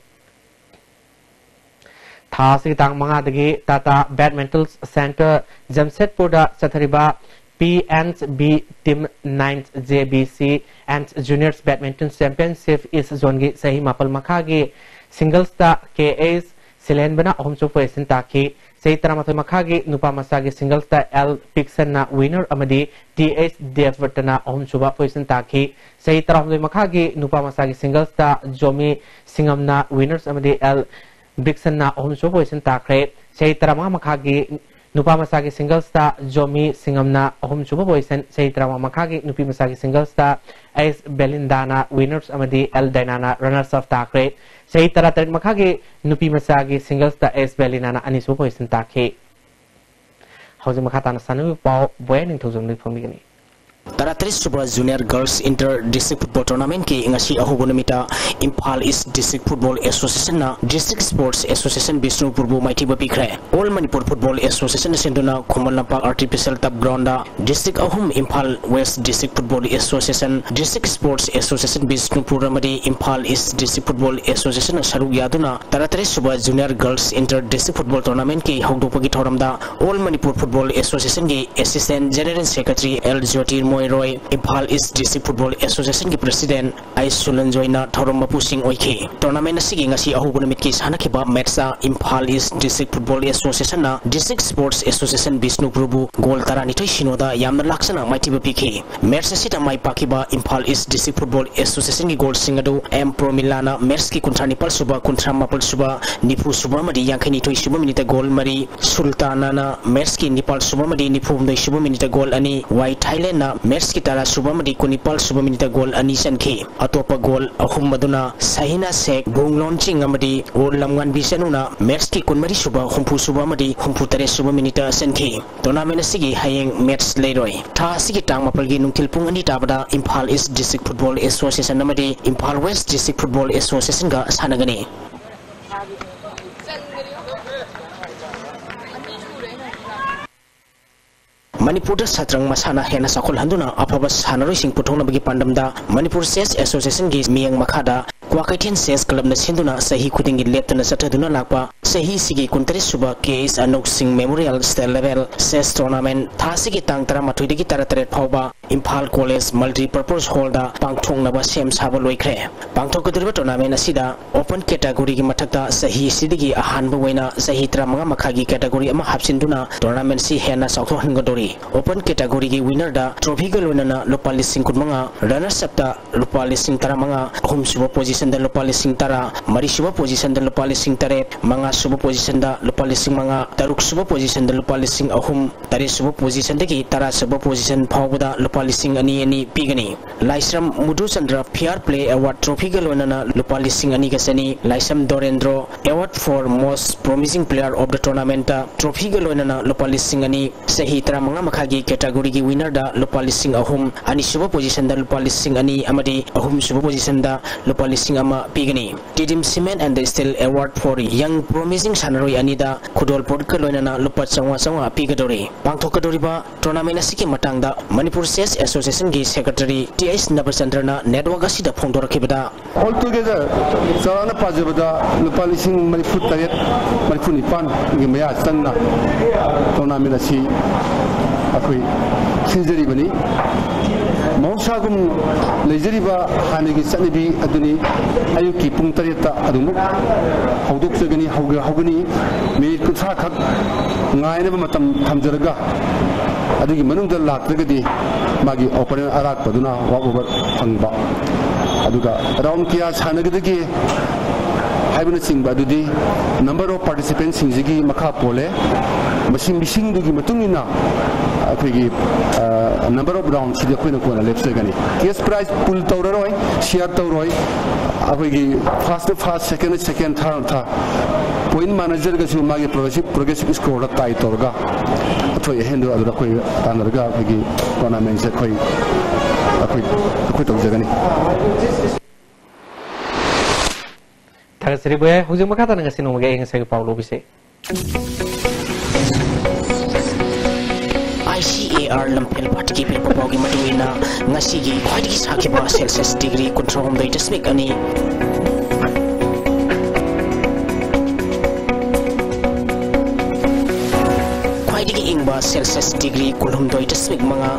ꯊꯥ ꯑꯁꯤꯒꯤ ꯇꯥꯡ ꯃꯉꯥꯗꯒꯤ Tata Badminton Centre ꯖꯝꯁꯦꯗꯄꯨꯔꯗ ꯆꯠꯊꯔꯤꯕ P and B Team Nine J B C and Juniors Badminton Championship East Zone-ꯒꯤ ꯆꯍꯤ ꯃꯥꯄꯜ ꯃꯈꯥꯒꯤ singles-ꯇ K H ꯁꯤꯂꯦꯟꯕꯅ ꯑꯍꯨꯝꯁꯨꯕ position ꯇꯥꯈꯤ꯫ ꯆꯍꯤ ꯇꯔꯥꯃꯥꯊꯣꯏ ꯃꯈꯥꯒꯤ ꯅꯨꯄꯥ ꯃꯆꯥꯒꯤ singles-ꯇ L ꯄꯤꯛꯁꯟꯅ winner ꯑꯃꯗꯤ T H ꯗꯦꯕ꯭ꯔꯠꯇꯅ ꯑꯍꯨꯝꯁꯨꯕ position ꯇꯥꯈꯤ꯫ ꯆꯍꯤ ꯇꯔꯥꯍꯨꯝꯗꯣꯏ ꯃꯈꯥꯒꯤ ꯅꯨꯄꯥ ꯃꯆꯥꯒꯤ singles-ꯇ ꯖꯣꯃꯤ ꯁꯤꯡꯉꯝꯅ winners ꯑꯃꯗꯤ L ꯕ꯭ꯔꯤꯛꯁꯟꯅ ꯑꯍꯨꯝꯁꯨꯕ position ꯇꯥꯈ꯭ꯔꯦ꯫ ꯆꯍꯤ ꯇꯔꯥꯃꯉꯥ ꯃꯈꯥꯒꯤ ꯅꯨꯄꯥ ꯃꯆꯥꯒꯤ singles-ꯇ ꯖꯣꯃꯤ ꯁꯤꯡꯉꯝꯅ ꯑꯍꯨꯝꯁꯨꯕ position, ꯆꯍꯤ ꯇꯔꯥꯃꯉꯥ ꯃꯈꯥꯒꯤ ꯅꯨꯄꯤ ꯃꯆꯥꯒꯤ singles-ꯇ ꯑꯦꯁ ꯕꯦꯂꯤꯟꯗꯥꯅ winners ꯑꯃꯗꯤ ꯑꯦꯜ ꯗꯥꯏꯅꯥꯅ runners up ꯇꯥꯈ꯭ꯔꯦ꯫ ꯆꯍꯤ ꯇꯔꯥꯇꯔꯦꯠ ꯃꯈꯥꯒꯤ ꯅꯨꯄꯤ ꯃꯆꯥꯒꯤ singles-ꯇ ꯑꯦꯁ ꯕꯦꯂꯤꯅꯥꯅ ꯑꯅꯤꯁꯨꯕ position ꯇꯥꯈꯤ꯫ ꯍꯧꯖꯤꯛ ꯃꯈꯥ ꯇꯥꯅ ꯁꯥꯟꯅꯕꯒꯤ ꯄꯥꯎ ꯕꯣꯌꯥ ꯅꯤꯡꯊꯧꯖꯝꯗꯒꯤ ꯐꯣꯡꯕꯤꯒꯅꯤ꯫ ꯇꯔꯥꯇꯔꯦꯠ ꯁꯨꯕ Junior Girls Inter District Football Tournamentꯀꯤ ꯉꯁꯤ ꯑꯍꯧꯕ ꯅꯨꯃꯤꯠꯇ Imphal East District Football Associationꯅ District Sports Association ꯕꯤꯁꯅꯨꯄꯨꯔꯕꯨ ꯃꯥꯏꯊꯤꯕ ꯄꯤꯈ꯭ꯔꯦ꯫ All Manipur Football Associationꯅ ꯁꯤꯟꯗꯨꯅ Khuman Lampak Artificial Turf Groundꯗ District ꯑꯍꯨꯝ, Imphal West District Football Association, District Sports Association Bishnupur ꯑꯃꯗꯤ Imphal East District Football Associationꯅ ꯁꯔꯨꯛ ꯌꯥꯗꯨꯅ ꯇꯔꯥꯇꯔꯦꯠ ꯁꯨꯕ Junior Girls Inter District Football Tournamentꯀꯤ ꯍꯧꯗꯣꯛꯄꯒꯤ ꯊꯧꯔꯝꯗ All Manipur Football Associationꯒꯤ Assistant General Secretary L Jyotirmoy Roy, Imphal East District Football Associationꯒꯤ President I Sulanjoyꯅ ꯊꯧꯔꯝ ꯃꯄꯨꯁꯤꯡ ꯑꯣꯏꯈꯤ꯫ Tournament ꯑꯁꯤꯒꯤ ꯉꯁꯤ ꯑꯍꯧꯕ ꯅꯨꯃꯤꯠꯀꯤ ꯁꯥꯟꯅꯈꯤꯕ matchꯇ Imphal East District Football Associationꯅ District Sports Association ꯕꯤꯁꯅꯨꯄꯨꯔꯕꯨ goal ꯇꯔꯥꯅꯤꯊꯣꯏ ꯁꯤꯅꯣꯗ ꯌꯥꯝꯅ ꯂꯥꯛꯆꯅ ꯃꯥꯏꯊꯤꯕ ꯄꯤꯈꯤ꯫ Match ꯑꯁꯤꯗ ꯃꯥꯏ ꯄꯥꯛꯈꯤꯕ Imphal East District Football Associationꯒꯤ goalꯁꯤꯡ ꯑꯗꯨ M Promilana matchꯀꯤ ꯀꯨꯟꯊ꯭ꯔꯥ ꯅꯤꯄꯥꯜ ꯁꯨꯕ, ꯀꯨꯟꯊ꯭ꯔꯥ ꯃꯥꯄꯜ ꯁꯨꯕ, ꯅꯤꯐꯨ ꯁꯨꯕ ꯑꯃꯗꯤ ꯌꯥꯡꯈꯩ ꯅꯤꯊꯣꯏ ꯁꯨꯕ minuteꯇ goal ꯃꯔꯤ, Sultanana matchꯀꯤ ꯅꯤꯄꯥꯜ ꯁꯨꯕ ꯑꯃꯗꯤ ꯅꯤꯐꯨ ꯍꯨꯝꯗꯣꯏ ꯁꯨꯕ minuteꯇ goal ꯑꯅꯤ, Y Thailandꯅ matchꯀꯤ ꯇꯔꯥ ꯁꯨꯕ ꯑꯃꯗꯤ ꯀꯨꯟꯅꯤꯄꯥꯜ ꯁꯨꯕ minuteꯇ goal ꯑꯅꯤ ꯆꯟꯈꯤ꯫ ꯑꯇꯣꯞꯄ goal ꯑꯍꯨꯝ ꯑꯗꯨꯅ Sahina Sheikh, Bhunglon Ching ꯑꯃꯗꯤ Urlamnganbi Chanu ꯅ matchꯀꯤ ꯀꯨꯟꯃꯔꯤ ꯁꯨꯕ, ꯍꯨꯝꯐꯨ ꯁꯨꯕ ꯑꯃꯗꯤ ꯍꯨꯝꯐꯨ ꯇꯔꯦꯠ ꯁꯨꯕ minuteꯇ ꯆꯟꯈꯤ꯫ Tournament ꯑꯁꯤꯒꯤ ꯍꯌꯦꯡ match ꯂꯩꯔꯣꯏ꯫ ꯊꯥ ꯑꯁꯤꯒꯤ ꯇꯥꯡ ꯃꯥꯄꯜꯒꯤ ꯅꯨꯡꯊꯤꯜ ꯄꯨꯡ ꯑꯅꯤ ꯇꯥꯕꯗ Imphal East District Football Association ꯑꯃꯗꯤ Imphal West District Football Associationꯒ ꯁꯥꯟꯅꯒꯅꯤ꯫ ꯃꯅꯤꯄꯨꯔꯗ ꯁꯇ꯭ꯔꯪ ꯃꯁꯥꯟꯅ ꯍꯦꯟꯅ ꯆꯥꯎꯈꯠꯍꯟꯗꯨꯅ ꯑꯐꯕ ꯁꯥꯟꯅꯔꯣꯏꯁꯤꯡ ꯄꯨꯊꯣꯛꯅꯕꯒꯤ ꯄꯥꯟꯗꯝꯗ ꯃꯅꯤꯄꯨꯔ Chess Associationꯒꯤ ꯃꯤꯠꯌꯦꯡ ꯃꯈꯥꯗ ꯀ꯭ꯋꯥꯀꯩꯊꯦꯜ Chess Clubꯅ ꯁꯤꯟꯗꯨꯅ ꯆꯍꯤ ꯈꯨꯗꯤꯡꯒꯤ ꯂꯦꯞꯇꯅ ꯆꯠꯊꯗꯨꯅ ꯂꯥꯛꯄ ꯆꯍꯤꯁꯤꯒꯤ ꯀꯨꯟꯇꯔꯦꯠ ꯁꯨꯕ K S Anok Singh Memorial State Level Chess Tournament ꯊꯥ ꯑꯁꯤꯒꯤ ꯇꯥꯡ ꯇꯔꯥꯃꯥꯊꯣꯏꯗꯒꯤ ꯇꯔꯥꯇꯔꯦꯠ ꯐꯥꯎꯕ Imphal College Multipurpose Hallꯗ ꯄꯥꯡꯊꯣꯛꯅꯕ ꯁꯦꯝ ꯁꯥꯕ ꯂꯣꯏꯈ꯭ꯔꯦ꯫ ꯄꯥꯡꯊꯣꯛꯀꯗꯧꯔꯤꯕ tournament ꯑꯁꯤꯗ open categoryꯒꯤ ꯃꯊꯛꯇ ꯆꯍꯤ ꯑꯁꯤꯗꯒꯤ ꯑꯍꯥꯟꯕ ꯑꯣꯏꯅ ꯆꯍꯤ ꯇꯔꯥꯃꯉꯥ ꯃꯈꯥꯒꯤ category ꯑꯃ ꯍꯥꯞꯆꯤꯟꯗꯨꯅ tournamentꯁꯤ ꯍꯦꯟꯅ ꯆꯥꯎꯊꯣꯛꯍꯟꯒꯗꯧꯔꯤ꯫ Open categoryꯒꯤ winnerꯗ trophyꯒ ꯂꯣꯏꯅꯅ ꯂꯨꯄꯥ ꯂꯤꯁꯤꯡ ꯀꯨꯟꯃꯉꯥ, runners upꯇ ꯂꯨꯄꯥ ꯂꯤꯁꯤꯡ ꯇꯔꯥꯃꯉꯥ, ꯑꯍꯨꯝꯁꯨꯕ position ꯗ ꯂꯨꯄꯥ ꯂꯤꯁꯤꯡ ꯇꯔꯥ, ꯃꯔꯤꯁꯨꯕ position ꯗ ꯂꯨꯄꯥ ꯂꯤꯁꯤꯡ ꯇꯔꯦꯠ, ꯃꯉꯥꯁꯨꯕ position ꯗ ꯂꯨꯄꯥ ꯂꯤꯁꯤꯡ ꯃꯉꯥ, ꯇꯔꯨꯛꯁꯨꯕ position ꯗ ꯂꯨꯄꯥ ꯂꯤꯁꯤꯡ ꯑꯍꯨꯝ, ꯇꯔꯦꯠꯁꯨꯕ position ꯗꯒꯤ ꯇꯔꯥꯁꯨꯕ position ꯐꯥꯎꯕꯗ ꯂꯨꯄꯥ ꯂꯤꯁꯤꯡ ꯑꯅꯤ ꯑꯅꯤ ꯄꯤꯒꯅꯤ꯫ ꯂꯥꯏꯁ꯭ꯔꯝ ꯃꯨꯗꯨꯆꯟꯗ꯭ꯔ Fair Play Award trophy ꯒ ꯂꯣꯏꯅꯅ ꯂꯨꯄꯥ ꯂꯤꯁꯤꯡ ꯑꯅꯤꯒ ꯆꯅꯤ, ꯂꯥꯏꯁ꯭ꯔꯝ Dorendro Award for Most Promising Player of the Tournament ꯇ trophy ꯒ ꯂꯣꯏꯅꯅ ꯂꯨꯄꯥ ꯂꯤꯁꯤꯡ ꯑꯅꯤ, ꯆꯍꯤ ꯇꯔꯥꯃꯉꯥ ꯃꯈꯥꯒꯤ category ꯒꯤ winner ꯗ ꯂꯨꯄꯥ ꯂꯤꯁꯤꯡ ꯑꯍꯨꯝ, ꯑꯅꯤꯁꯨꯕ position ꯗ ꯂꯨꯄꯥ ꯂꯤꯁꯤꯡ ꯑꯅꯤ ꯑꯃꯗꯤ ꯑꯍꯨꯝꯁꯨꯕ position ꯗ ꯂꯨꯄꯥ ꯂꯤꯁꯤꯡ ꯑꯃ ꯄꯤꯒꯅꯤ꯫ Tiddim Cement and Steel Award for Young Promising ꯁꯥꯟꯅꯔꯣꯏ ꯑꯅꯤꯗ ꯈꯨꯗꯣꯜꯄꯣꯠꯀ ꯂꯣꯏꯅꯅ ꯂꯨꯄꯥ ꯆꯥꯝꯃꯉꯥ ꯆꯥꯝꯃꯉꯥ ꯄꯤꯒꯗꯧꯔꯤ꯫ ꯄꯥꯡꯊꯣꯛꯀꯗꯧꯔꯤꯕ tournament ꯑꯁꯤꯒꯤ ꯃꯇꯥꯡꯗ ꯃꯅꯤꯄꯨꯔ Chess Association ꯒꯤ secretary ꯇꯤ ꯑꯩꯆ ꯅꯕꯆꯟꯗ꯭ꯔꯅ network ꯑꯁꯤꯗ ꯐꯣꯡꯗꯣꯔꯛꯈꯤꯕꯗ, All together ꯆꯥꯎꯔꯥꯛꯅ ꯄꯥꯖꯕꯗ ꯂꯨꯄꯥ ꯂꯤꯁꯤꯡ ꯃꯔꯤꯐꯨ ꯇꯔꯦꯠ, ꯃꯔꯤꯐꯨ ꯅꯤꯄꯥꯟꯒꯤ ꯃꯌꯥ ꯆꯪꯅ tournament ꯑꯁꯤ ꯑꯩꯈꯣꯏ ꯁꯤꯟꯖꯔꯤꯕꯅꯤ꯫ ꯃꯍꯧꯁꯥꯒꯨꯝ ꯂꯩꯖꯔꯤꯕ ꯍꯥꯟꯅꯒꯤ ꯆꯠꯅꯕꯤ ꯑꯗꯨꯅꯤ꯫ ꯑꯌꯨꯛꯀꯤ ꯄꯨꯡ ꯇꯔꯦꯠꯇ ꯑꯗꯨꯃꯛ ꯍꯧꯗꯣꯛꯆꯒꯅꯤ, ꯍꯧꯒ-, ꯍꯧꯒꯅꯤ꯫ Minute ꯀꯨꯟꯊ꯭ꯔꯥ ꯈꯛ ꯉꯥꯏꯅꯕ ꯃꯇꯝ ꯊꯝꯖꯔꯒ, ꯑꯗꯨꯒꯤ ꯃꯅꯨꯡꯗ ꯂꯥꯛꯇ꯭ꯔꯒꯗꯤ ꯃꯥꯒꯤ opponent ꯑꯔꯥꯛꯄꯗꯨꯅ walk over ꯐꯪꯕ꯫ ꯑꯗꯨꯒ round ꯀꯌꯥ ꯁꯥꯟꯅꯒꯗꯒꯦ ꯍꯥꯏꯕꯅꯆꯤꯡꯕ ꯑꯗꯨꯗꯤ number of participant ꯁꯤꯡꯁꯤꯒꯤ ꯃꯈꯥ ꯄꯣꯜꯂꯦ꯫ ꯃꯁꯤꯡ, ꯃꯤꯁꯤꯡꯗꯨꯒꯤ ꯃꯇꯨꯡ ꯏꯟꯅ ꯑꯩꯈꯣꯏꯒꯤ, ꯑ, number of round ꯁꯤꯗꯤ ꯑꯩꯈꯣꯏꯅ ꯀꯣꯟꯅ ꯂꯦꯞꯆꯒꯅꯤ꯫ Cash prize pool ꯇꯧꯔꯔꯣꯏ, share ꯇꯧꯔꯣꯏ꯫ ꯑꯩꯈꯣꯏꯒꯤ first first, second second, third third, point ꯃꯥꯟꯅꯖꯔꯒꯁꯨ ꯃꯥꯒꯤ progressive, progressive score ꯗ tie ꯇꯧꯔꯒ ꯑꯊꯣꯏ ꯑꯍꯦꯟꯗꯣ ꯑꯗꯨꯗ ꯑꯩꯈꯣꯏ ꯇꯥꯟꯅꯔꯒ ꯑꯩꯈꯣꯏꯒꯤ tournament ꯁꯦ ꯑꯩꯈꯣꯏ, ꯑꯩꯈꯣꯏ, ꯑꯩꯈꯣꯏ ꯇꯧꯖꯒꯅꯤ꯫ ꯊꯥꯒꯠꯆꯔꯤ ꯚꯨꯌꯥꯏ꯫ ꯍꯧꯖꯤꯛ ꯃꯈꯥ ꯇꯥꯅ ꯉꯁꯤ ꯅꯣꯡꯃꯒꯤ ꯑꯏꯪ ꯑꯁꯥꯒꯤ ꯄꯥꯎ ꯂꯧꯕꯤꯁꯦ꯫ ꯑꯥꯏ ꯁꯤ ꯑꯦ ꯑꯥꯔ ꯂꯝꯐꯦꯜ ꯄꯥꯠꯀꯤ ꯄꯤꯔꯛꯄ ꯄꯥꯎꯒꯤ ꯃꯇꯨꯡ ꯏꯟꯅ, ꯉꯁꯤꯒꯤ ꯈ꯭ꯋꯥꯏꯗꯒꯤ ꯁꯥꯈꯤꯕ Celsius degree ꯀꯨꯟꯊ꯭ꯔꯥ ꯍꯨꯝꯗꯣꯏ ꯗꯁꯃꯤꯛ ꯑꯅꯤ, ꯈ꯭ꯋꯥꯏꯗꯒꯤ ꯏꯪꯕ Celsius degree ꯀꯨꯟꯍꯨꯝꯗꯣꯏ ꯗꯁꯃꯤꯛ ꯃꯉꯥ꯫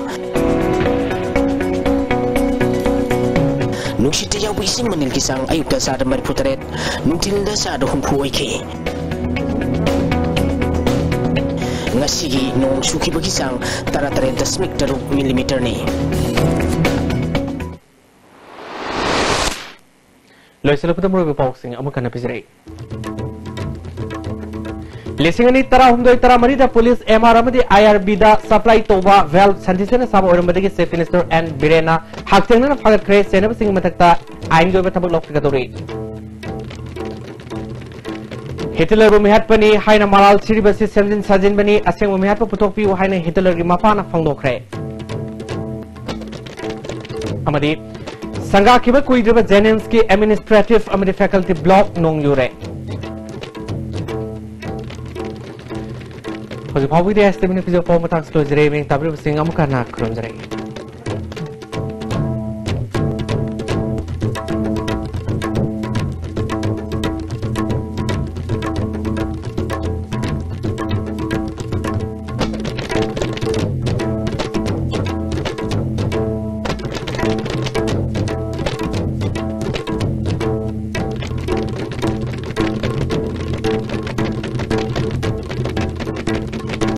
ꯅꯨꯡꯁꯤꯠꯇ ꯌꯥꯎꯕ ꯏꯁꯤꯡ ꯃꯅꯤꯜꯒꯤ ꯆꯥꯡ ꯑꯌꯨꯛꯇ ꯆꯥꯗ ꯃꯔꯤꯐꯨ ꯇꯔꯦꯠ, ꯅꯨꯡꯊꯤꯜꯗ ꯆꯥꯗ ꯍꯨꯝꯐꯨ ꯑꯣꯏꯈꯤ꯫ ꯉꯁꯤꯒꯤ ꯅꯣꯡ ꯆꯨꯈꯤꯕꯒꯤ ꯆꯥꯡ ꯇꯔꯥꯇꯔꯦꯠ ꯗꯁꯃꯤꯛ ꯇꯔꯨꯛ millimeter ꯅꯤ꯫ ꯂꯣꯏꯁꯤꯜꯂꯛꯄꯗ ꯃꯔꯨꯑꯣꯏꯕ ꯄꯥꯎꯁꯤꯡ ꯑꯃꯨꯛ ꯍꯟꯅ ꯄꯤꯖꯔꯛꯏ꯫ ꯂꯤꯁꯤꯡ ꯑꯅꯤ ꯇꯔꯥꯍꯨꯝꯗꯣꯏ ꯇꯔꯥꯃꯔꯤꯗ ꯄꯨꯂꯤꯁ ꯑꯦꯝ ꯑꯥꯔ ꯑꯃꯗꯤ ꯑꯥꯏ ꯑꯥꯔ ꯕꯤꯗ ꯁꯄ꯭ꯂꯥꯏ ꯇꯧꯕ ꯚꯦꯜꯚ ꯁꯥꯏꯟꯇꯤꯁꯅ ꯁꯥꯕ ꯑꯣꯏꯔꯝꯕꯗꯒꯤ ꯆꯤꯐ ꯃꯤꯅꯤꯁꯇꯔ ꯑꯦꯟ ꯕꯤꯔꯦꯟꯅ ꯍꯛꯊꯦꯡꯅꯅ ꯐꯥꯒꯠꯈ꯭ꯔꯦ꯫ ꯆꯦꯟꯅꯕꯁꯤꯡꯒꯤ ꯃꯊꯛꯇ ꯑꯥꯏꯟꯒꯤ ꯑꯣꯏꯕ ꯊꯕꯛ ꯂꯧꯈꯠꯀꯗꯧꯔꯤ꯫ ꯍꯤꯇꯂꯔꯕꯨ ꯃꯤꯍꯥꯠꯄꯅꯤ ꯍꯥꯏꯅ ꯃꯔꯥꯜ ꯁꯤꯔꯤꯕꯁꯤ ꯁꯦꯝꯖꯤꯟ ꯁꯥꯖꯤꯟꯕꯅꯤ, ꯑꯁꯦꯡꯕ ꯃꯤꯍꯥꯠꯄ ꯄꯨꯊꯣꯛꯄꯤꯌꯨ ꯍꯥꯏꯅ ꯍꯤꯇꯂꯔꯒꯤ ꯃꯄꯥꯅ ꯐꯣꯡꯗꯣꯛꯈ꯭ꯔꯦ꯫ ꯑꯃꯗꯤ ꯁꯪꯒꯥꯈꯤꯕ ꯀꯨꯏꯗ꯭ꯔꯤꯕ ꯖꯦꯅꯤꯝꯁꯀꯤ ꯑꯦꯗꯃꯤꯅꯤꯁꯇ꯭ꯔꯦꯇꯤꯚ ꯑꯃꯗꯤ ꯐꯦꯀꯜꯇꯤ ꯕ꯭ꯂꯣꯛ ꯅꯣꯡ ꯌꯨꯔꯦ꯫ ꯍꯧꯖꯤꯛ ꯐꯥꯎꯕꯒꯤꯗꯤ ꯑꯦꯁ ꯇꯤ ꯚꯤꯅ ꯄꯤꯖꯕ ꯄꯥꯎ ꯃꯇꯥꯡꯁꯤ ꯂꯣꯏꯖꯔꯦ꯫ ꯃꯤꯡ ꯇꯥꯕꯤꯔꯤꯕꯁꯤꯡ ꯑꯃꯨꯛ ꯍꯟꯅ ꯈꯨꯔꯨꯝꯖꯔꯤ꯫